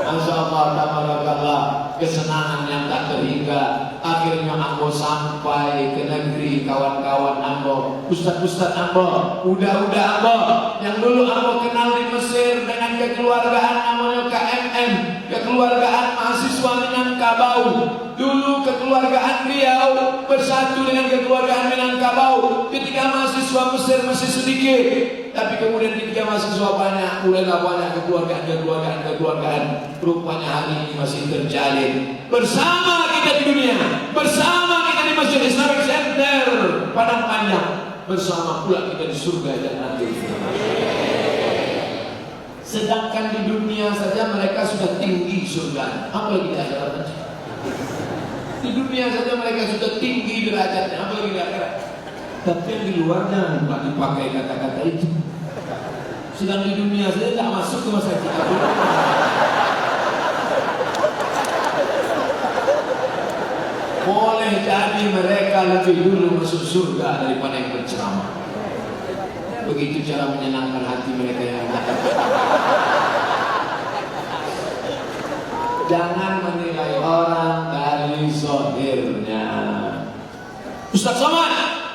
Masya Allah, tabarakallah. kesenangan yang tak terhingga. Akhirnyo ambo sampai ke negeri kawan-kawan ambo, ustad-ustad ambo, uda-uda ambo, yang dulu ambo kenal di Mesir dengan kekeluargaan namonyo K M M, kekeluargaan mahasiswa Minangkabau. Dulu kekeluargaan Riau bersatu dengan kekeluargaan Minangkabau ketika mahasiswa Mesir masih sedikit. Tapi kemudian ketika mahasiswa banyak, mulailah banyak kekeluargaan, kekeluargaan, kekeluargaan. Rupanya hari ini masih terjalin. Bersama kita di dunia, bersama kita di Masjid Islamic Center Padang Panjang, bersama pula kita di surga Jannatul Firdaus. Sedangkan di dunia saja mereka sudah tinggi surga, apalagi di akhirat. Di dunia saja mereka sudah tinggi derajatnya, apalagi di akhirat. Tapi yang di luar jangan lupa dipakai kata-kata itu. Sedang di dunia saja tak masuk ke masjid. Boleh jadi mereka lebih dulu masuk surga daripada yang berceramah. Begitu cara menyenangkan hati mereka yang ada. Jangan menilai orang dari zahirnya. Ustaz Somad,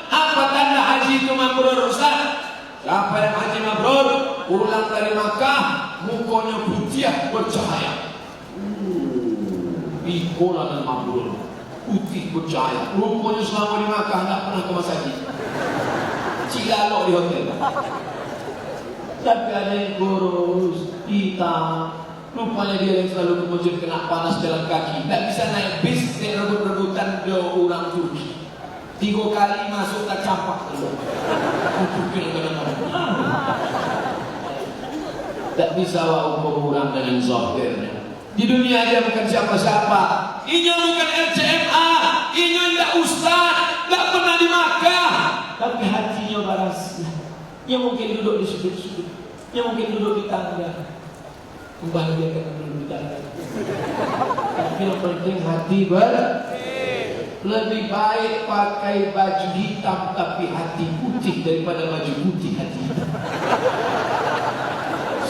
apa tanda haji itu mabrur, Ustaz? Siapa yang haji mabrur, pulang dari Makkah, mukonyo putiah bercahaya. Uh, iko lah nan mabrur, putih bercahaya. Ruponyo selama di Makkah ndak pernah ke masajid. Cilalok di hotel. Tapi ada yang kurus, hitam. Rupanya dia yang selalu ke masjid kena panas jalan kaki. Ndak bisa naik bis, naik rebut-rebutan do urang Turki. Tigo kali masuk tacampak. Turki yang kadang-kadang. Ndak bisa awak ukur urang dengan zahirnya. Di dunia dia bukan siapa-siapa. Inyo bukan R C M A, inyo indak ustaz, ndak pernah di Makkah. Tapi hatinyo baras. Inyo mungkin duduk di sudut-sudut. Inyo mungkin duduk di tangga. Membahagiakan dulu di tangga. Tapi yang penting hati ber-, lebih baik pakai baju hitam tapi hati putih daripada baju putih hati hitam.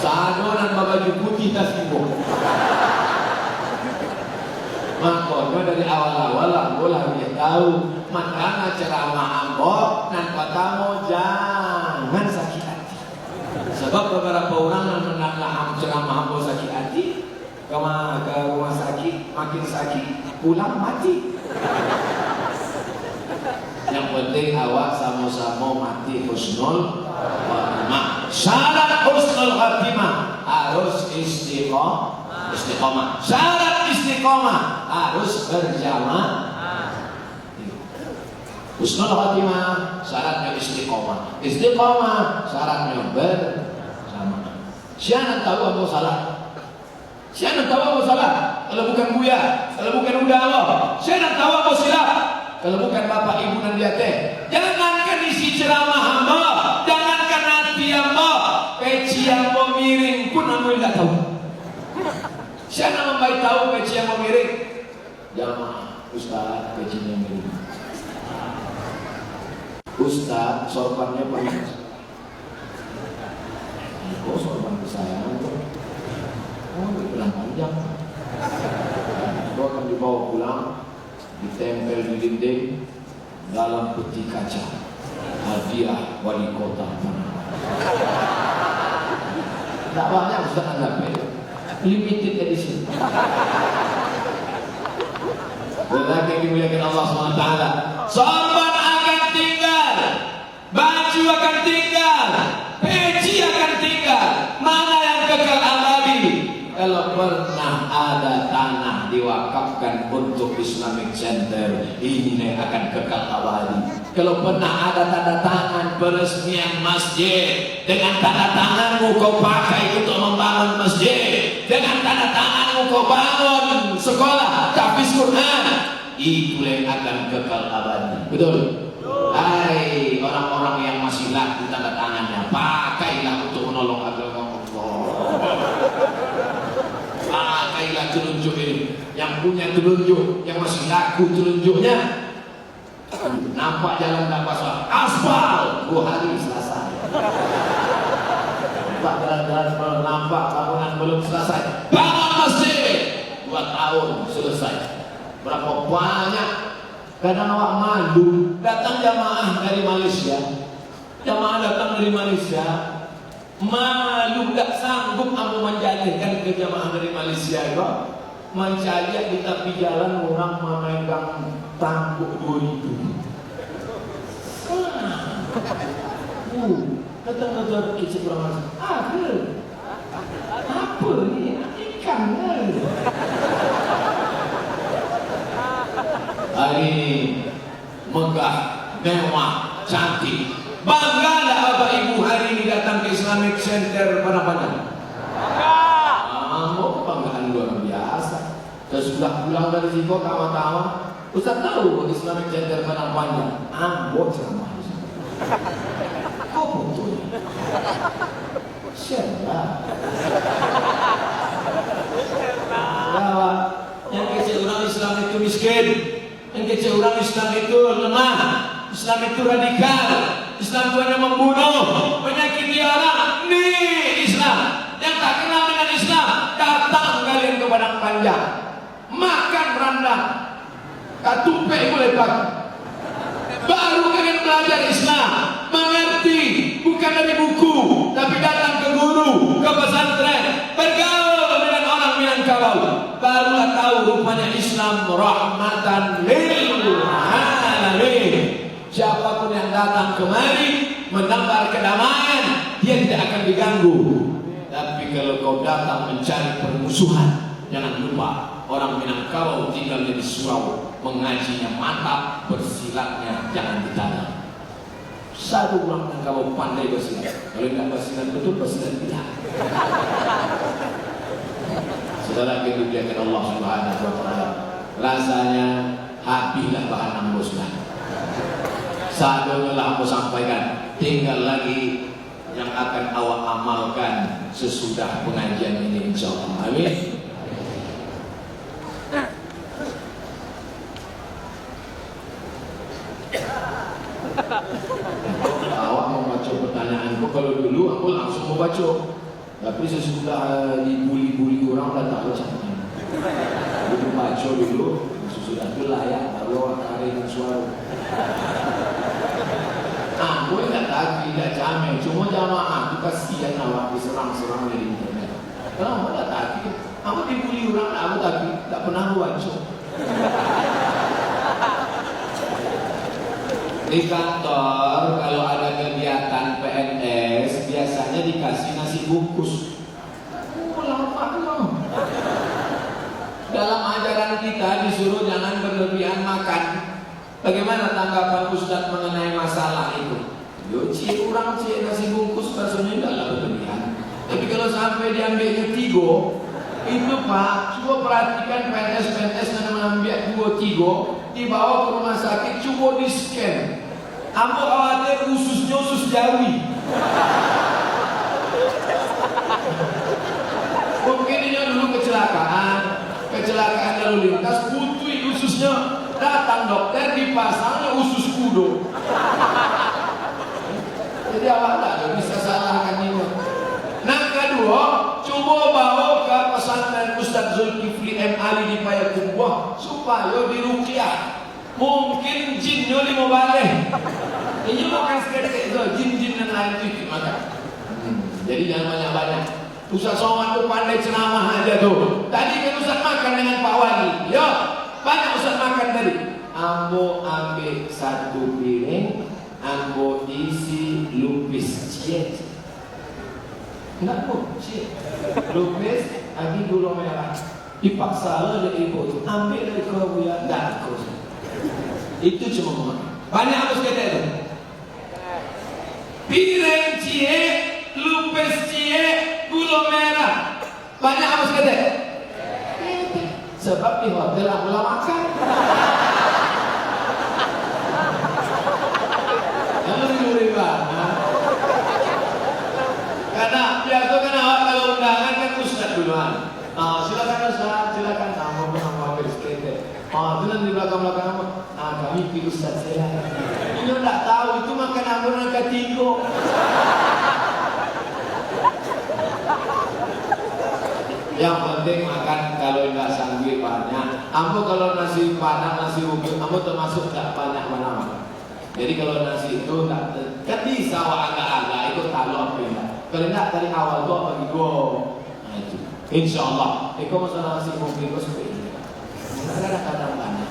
Sado nan babaju putih tasimbok. Makonyo dari awal-awal ambo lah udah tahu, mandanga ceramah ambo, nan partamo, jangan sakik hati. Sabab babarapo urang nan mandanga ceramah ambo sakik hati, ka ma-, ka rumah sakik, makin sakik, pulang mati. Yang penting awak samo-samo mati husnul khatimah. Syarat husnul khatimah harus istiqo-, istiqomah. Syarat istiqomah harus berjamaah. Husnul khatimah syaratnyo istiqomah. Istiqomah syaratnyo berjamaah. Sia nan tahu ambo salah? Sia nan tahu ambo salah? Kalau bukan Buya, kalau bukan Uda ambo, sia nan tahu ambo silap? Kalau bukan bapak ibu nan di ateh, jangankan isi ceramah ambo, jangankan hati ambo, peci ambo miring pun ambo indak tahu. Sia nan mambaritahu peci ambo miring? Jamaah, Ustaz, pecinyo miring. Ustaz, sorbannya panjang. Oh, sorban kesayangan tu. Oh, dibilang panjang. Itu akan dibawa pulang, ditempel di dinding, dalam peti kaca. Hadiah wali kota. Ndak banyak Ustaz nan dapek. Limited edition. Saudara yang dimuliakan Allah subhanahu wa taala, sorban akan tinggal, baju akan tinggal, peci akan tinggal. Mana yang kekal abadi? Kalau pernah ada tanah diwakafkan untuk Islamic Center, ini akan kekal abadi. Kalau pernah ada tanda tangan peresmian masjid, dengan tanda tanganmu kau pakai untuk membangun masjid, dengan tanda tanganmu kau bangun sekolah tahfiz Quran, itulah yang akan kekal abadi. Betul? Hai orang-orang yang masih laku tanda tangannya, pakailah untuk menolong agama Allah. Pakailah telunjuk ini. Yang punya telunjuk, yang masih laku telunjuknya, nampak jalan tak pasang, aspal, dua hari selesai. Nampak jalan-jalan belum, nampak bangunan belum selesai, bangun masjid, dua Tahun selesai. Berapa banyak? Kadang awak malu. Datang jamaah dari Malaysia. Jamaah datang dari Malaysia. Malu, dak sanggup ambo manjalehkan ka jamaah dari Malaysia ko. Mancaliak di tapi jalan, urang mamegang tangkuk duo ribu. Uh, datang ka kecek urang Malaysia. Apa? Apa ni? Ikan lah. Hari ini megah, mewah, cantik. Bangga ndak Bapak Ibu hari ini datang ke Islamic Center Padang Panjang? Bangga. Ah, kebanggaan luar biasa. Sesudah pulang dari siko, tawa-tawa, "Ustaz tahu Islamic Center Padang Panjang?" Ambo ceramah di situ. Kok betul? Share lah. Ya, Pak. Yang kecek urang Islam itu miskin. Yang kecek urang Islam itu lemah. Islam itu radikal. Islam itu hanya membunuh, menyakiti orang. Ni Islam. Yang tak kenal dengan Islam, datang kalian ke Padang Panjang. Makan randang. Katupek gulai pagi. Baru kalian belajar Islam, mengerti, bukan dari buku, tapi datang ke guru, ke pesantren, bergaul dengan orang Minangkabau. Barulah tahu rupanya Islam rahmatan lil alamin. Siapapun yang datang kemari menambah kedamaian, dia tidak akan diganggu. Tapi kalau kau datang mencari permusuhan, jangan lupa, orang Minangkabau tinggalnya di surau, mengajinya mantap, bersilatnya jangan ditanya. Satu urang Minangkabau pandai bersilat. Kalau tidak bersilat betul, bersilat tidak. Saudara yang dimuliakan Allah Subhanahu wa Ta'ala, rasanya habislah bahan ambo sudah. Sadonyo lah ambo sampaikan. Tinggal lagi yang akan awak amalkan sesudah pengajian ini, insya Allah. Amin. Awak mambaco pertanyaan ko, kalau dulu aku langsung mambaco. Tapi sesudah dibuli-buli urang, dah tahu cakapnyo. Dulu baco dulu, sesudah tu layak, baru awak tarik suaro. Ambo indak tagih, indak cameh, cuma jamaah tu kasian awak diserang-serang dari internet. Kalau ambo indak tagih, ambo dibuli urang, ambo tagih, indak pernah ambo baco. Di kantor, kalau ada kegiatan P N S, biasanya dikasih nasi bungkus. Oh, lapar tu. Dalam ajaran kita disuruh jangan berlebihan makan. Bagaimana tanggapan Ustaz mengenai masalah itu? Yo, ciek urang, ciek nasi bungkus, rasanya indak lah berlebihan. Tapi kalau sampai diambilnya tigo, itu, Pak, cuba perhatikan P N S-P N S yang mengambil duo tigo, dibawa ke rumah sakit, cuba di-scan. Ambo khawatir ususnyo usus jawi. Mungkin inyo dulu kecelakaan, kecelakaan lalu lintas, putuih ususnyo. Datang dokter, dipasangnyo usus kudo. Jadi awak ndak bisa salahkan inyo. Nan kaduo, cubo bawo ka pesantren Ustaz Zulkifli M Ali di Payakumbuah, supayo diruqyah. Mungkin jinnyo limo baleh. Inyo makan saketek tu, jin-jin nan lain tu ikut makan. Hmm, jadi jangan banyak-banyak. Ustaz Somad tu pandai ceramah aja tu. Tadi kan Ustaz makan dengan Pak Wali. Yo, banyak Ustaz makan tadi. Ambo ambil satu piring, ambo isi lupis ciek. Ndak, Bu, ciek. Lupis, lagi gulo merah. Dipaksa lo dek ibu tu, "Ambil dari ko, Buya." Ndak, ko. Itu cuma makan. Banyak ambo saketek tu. Piring ciek, lupis ciek, gulo merah. Banyak ambo saketek. Sebab di hotel ambo lah makan. Jangan dulu riba. Karena biaso kan awak kalau undangan kan ustaz duluan. Ah, silakan ustaz, silakan. Ambo pun ambo ambil saketek. Ah, tu nan di belakang-belakang ambo. Ah, kami pi ustaz sajo. Inyo ndak tahu, itu makan ambo nan katigo. Yang penting makan, kalau indak sanggup Ambo kalau nasi padang, nasi bungkuih, ambo termasuk tak banyak banam. Jadi kalau nasi itu tak, kan bisa awak agak-agak, itu talok apa indak. Kalau indak dari awal tu apa gitu. Nah, itu. Insya Allah, iko masalah nasi bungkuih ko sampai ini. Indak ada kadang banyak.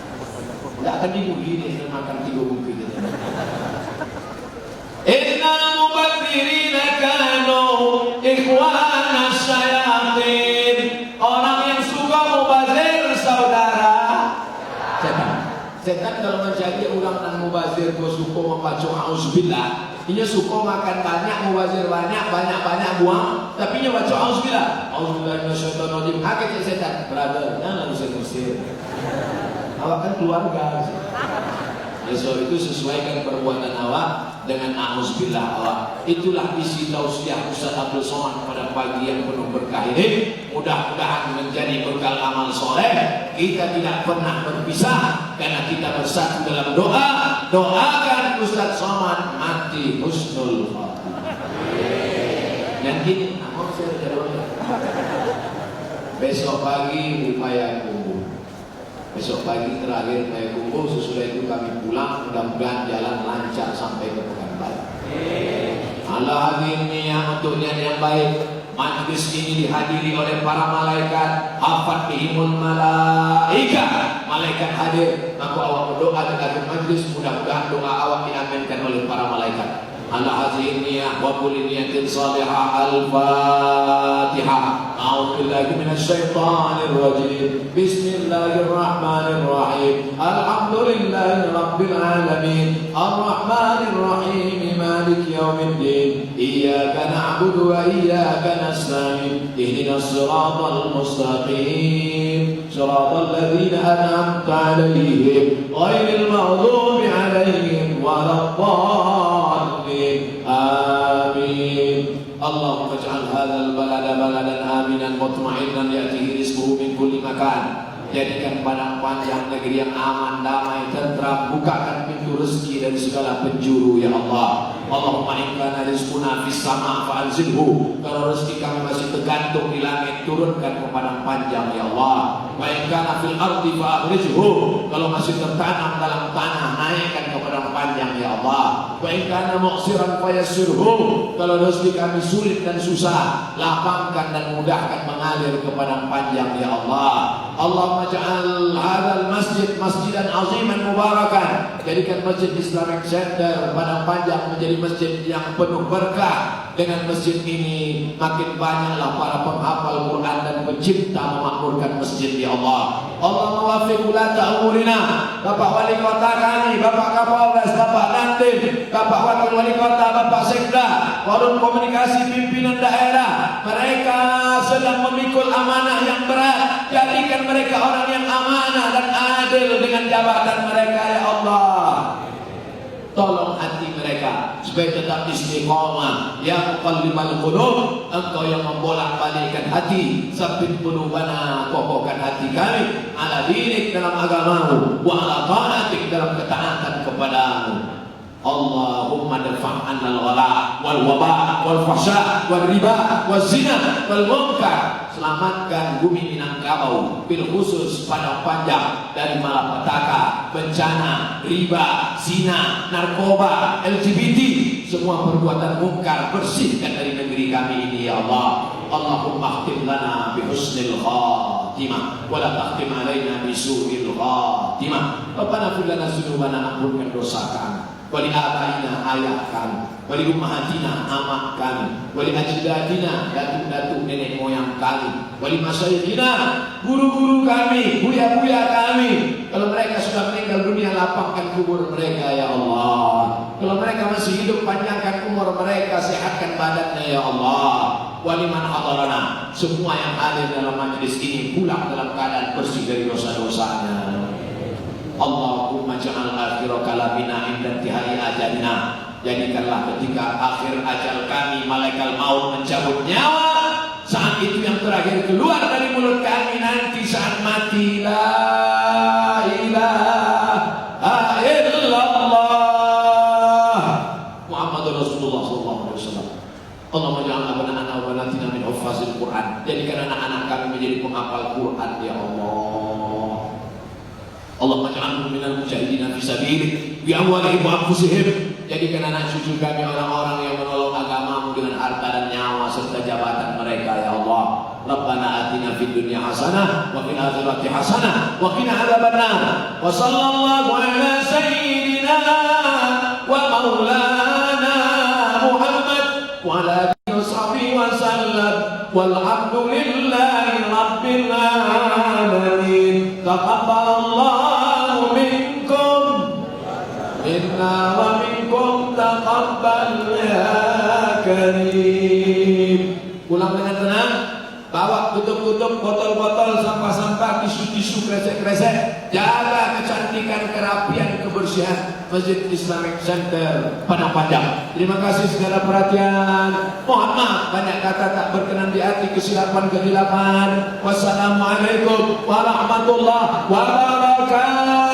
Indak akan dibuli deh, makan tiga bungkuih gitu. Innal mubadzirina kanu ikhwana syayatin. Orang yang suka mubazir, saudara, setan. Setan kalau mancari urang nan mubazir, ko suko mambaco auzubillah. Inyo suko makan banyak, mubazir banyak, banyak-banyak buang, tapi inyo baco auzubillah. Auzubillahi minasyaitonirrajim. Ha, kecek setan, "Brother, janganlah usir-usir. Awak kan keluarga." Oleh sebab itu, sesuaikan perbuatan awak dengan auzubillah awak. Itulah isi tausiah Ustaz Abdul Somad pada pagi yang penuh berkah ini. Mudah-mudahan menjadi bekal amal soleh. Kita tidak pernah berpisah karena kita bersatu dalam doa. Doakan Ustaz Somad mati husnul khatimah. Dan gini, apa saya jadwalnya? Besok pagi di Payakumbuh. Besok pagi terakhir Payakumbuh, sesudah itu kami pulang, mudah-mudahan jalan lancar sampai ke Pekanbaru. Ala hadhihi niyah, untuk niat yang baik, majlis ini dihadiri oleh para malaikat, hafat bihimul malaikah, malaikat hadir, maka awak berdoa di akhir majlis, mudah-mudahan doa awak diaminkan oleh para malaikat. Ala hadhihi niyah wa kulli niyatin salihah. Al-Fatihah. A'udzubillahi minasyaitonirrajim. Bismillahirrahmanirrahim. Alhamdulillahi rabbil alamin. Arrahmanirrahim. Maliki yaumiddin. Iyyaka na'budu wa iyyaka nasta'in. Ihdinas siratal mustaqim. Siratal ladzina an'amta 'alaihim, ghairil maghdubi 'alaihim waladdallin. Amin. Allahumma ij'al hadzal balada baladan aminan mutma'innan ya'tihi rizquhu min kulli makan. Jadikan Padang Panjang negeri yang aman, damai, tentram, bukakan pintu rezeki dari segala penjuru, ya Allah. Allahumma in kana rizquna fis sama' fa anzilhu. Kalau rezeki kami masih tergantung di langit, turunkan ke Padang Panjang, ya Allah. Wa in kana fil ardi fa akhrijhu. Kalau masih tertanam dalam tanah, naikkan ke Padang Panjang, ya Allah. Wa in kana mu'siran fa yassirhu. Kalau rezeki kami sulit dan susah, lapangkan dan mudahkan mengalir ke Padang Panjang, ya Allah. Allahumma ja'al hadzal masjid masjidan aziman mubarakan. Jadikan Masjid Islamic Center Padang Panjang menjadi masjid yang penuh berkah. Dengan masjid ini, makin banyaklah para penghafal Quran dan pencipta memakmurkan masjid, ya Allah. Allahumma waffiq wulata umurina, Bapak Wali Kota kami, Bapak Kapolres, Bapak Dandim, Bapak Wakil Wali Kota, Bapak Sekda, Forum Komunikasi Pimpinan Daerah, mereka sedang memikul amanah yang berat. Jadikan mereka orang yang amanah dan adil dengan jabatan mereka, ya Allah. Tolong hati mereka supaya tetap istiqomah. Ya muqallibal qulub, Engkau yang membolak-balikkan hati, sabbit qulubana, kokohkan hati kami, ala dinik, dalam agamamu, wa ala taatik, dalam ketaatan kepadamu. Allahumma dfa' 'annal ghala wal waba wal fahsya wal riba wal zina wal munkar. Selamatkan bumi Minangkabau, bil khusus Padang Panjang, dari malapetaka, bencana, riba, zina, narkoba, L G B T, semua perbuatan mungkar bersihkan dari negeri kami ini, ya Allah. Allahumma khtim lana bi husnil khatimah, wa la takhtim alaina bi su'il khatimah. Rabbana fir lana dzunubana, ampunkan dosa kami. Wali abaina, ayah kami. Wali ummahatina, amak kami. Wali ajdadina, datuk-datuk nenek moyang kami. Wali masyayikhina, guru-guru kami, buya-buya kami. Kalau mereka sudah meninggal dunia, lapangkan kubur mereka, ya Allah. Kalau mereka masih hidup, panjangkan umur mereka, sehatkan badannya, ya Allah. Wali man hadarana, semua yang hadir dalam majlis ini pulang dalam keadaan bersih dari dosa-dosanya. Allahumma ja'al akhira kalamina inda intihai ajalina. Jadikanlah ketika akhir ajal kami, malaikat maut mencabut nyawa, saat itu yang terakhir keluar dari mulut kami nanti saat mati, la ilaha illallah Muhammadur Rasulullah sallallahu alaihi wasallam. Allahumma ja'al abna'ana wa banatina min huffazil Quran. Jadikan anak-anak kami menjadi penghafal Quran, ya Allah. اللهم اجعلهم من المجاهدين في سبيلك بأموالهم وأنفسهم. Jadikan anak cucu kami orang-orang yang menolong agamamu dengan harta dan nyawa serta jabatan mereka, ya Allah. ربنا آتنا في الدنيا حسنة وفي الآخرة حسنة وقنا عذاب النار. وصلى الله على سيدنا ومولانا محمد وعلى آله وصحبه وسلم. والحمد لله رب العالمين. تقبل الله منكم منا ومنكم تقبل يا كريم. Pulang dengan tenang, bawa tutup-tutup, botol-botol, sampah-sampah, tisu-tisu, kresek-kresek. Jaga kecantikan, kerapian, kebersihan Masjid Islamic Center Padang Panjang. Terima kasih segala perhatian. Mohon maaf, banyak kata tak berkenan di hati, kesilapan, kehilapan. Wassalamualaikum warahmatullahi wabarakatuh.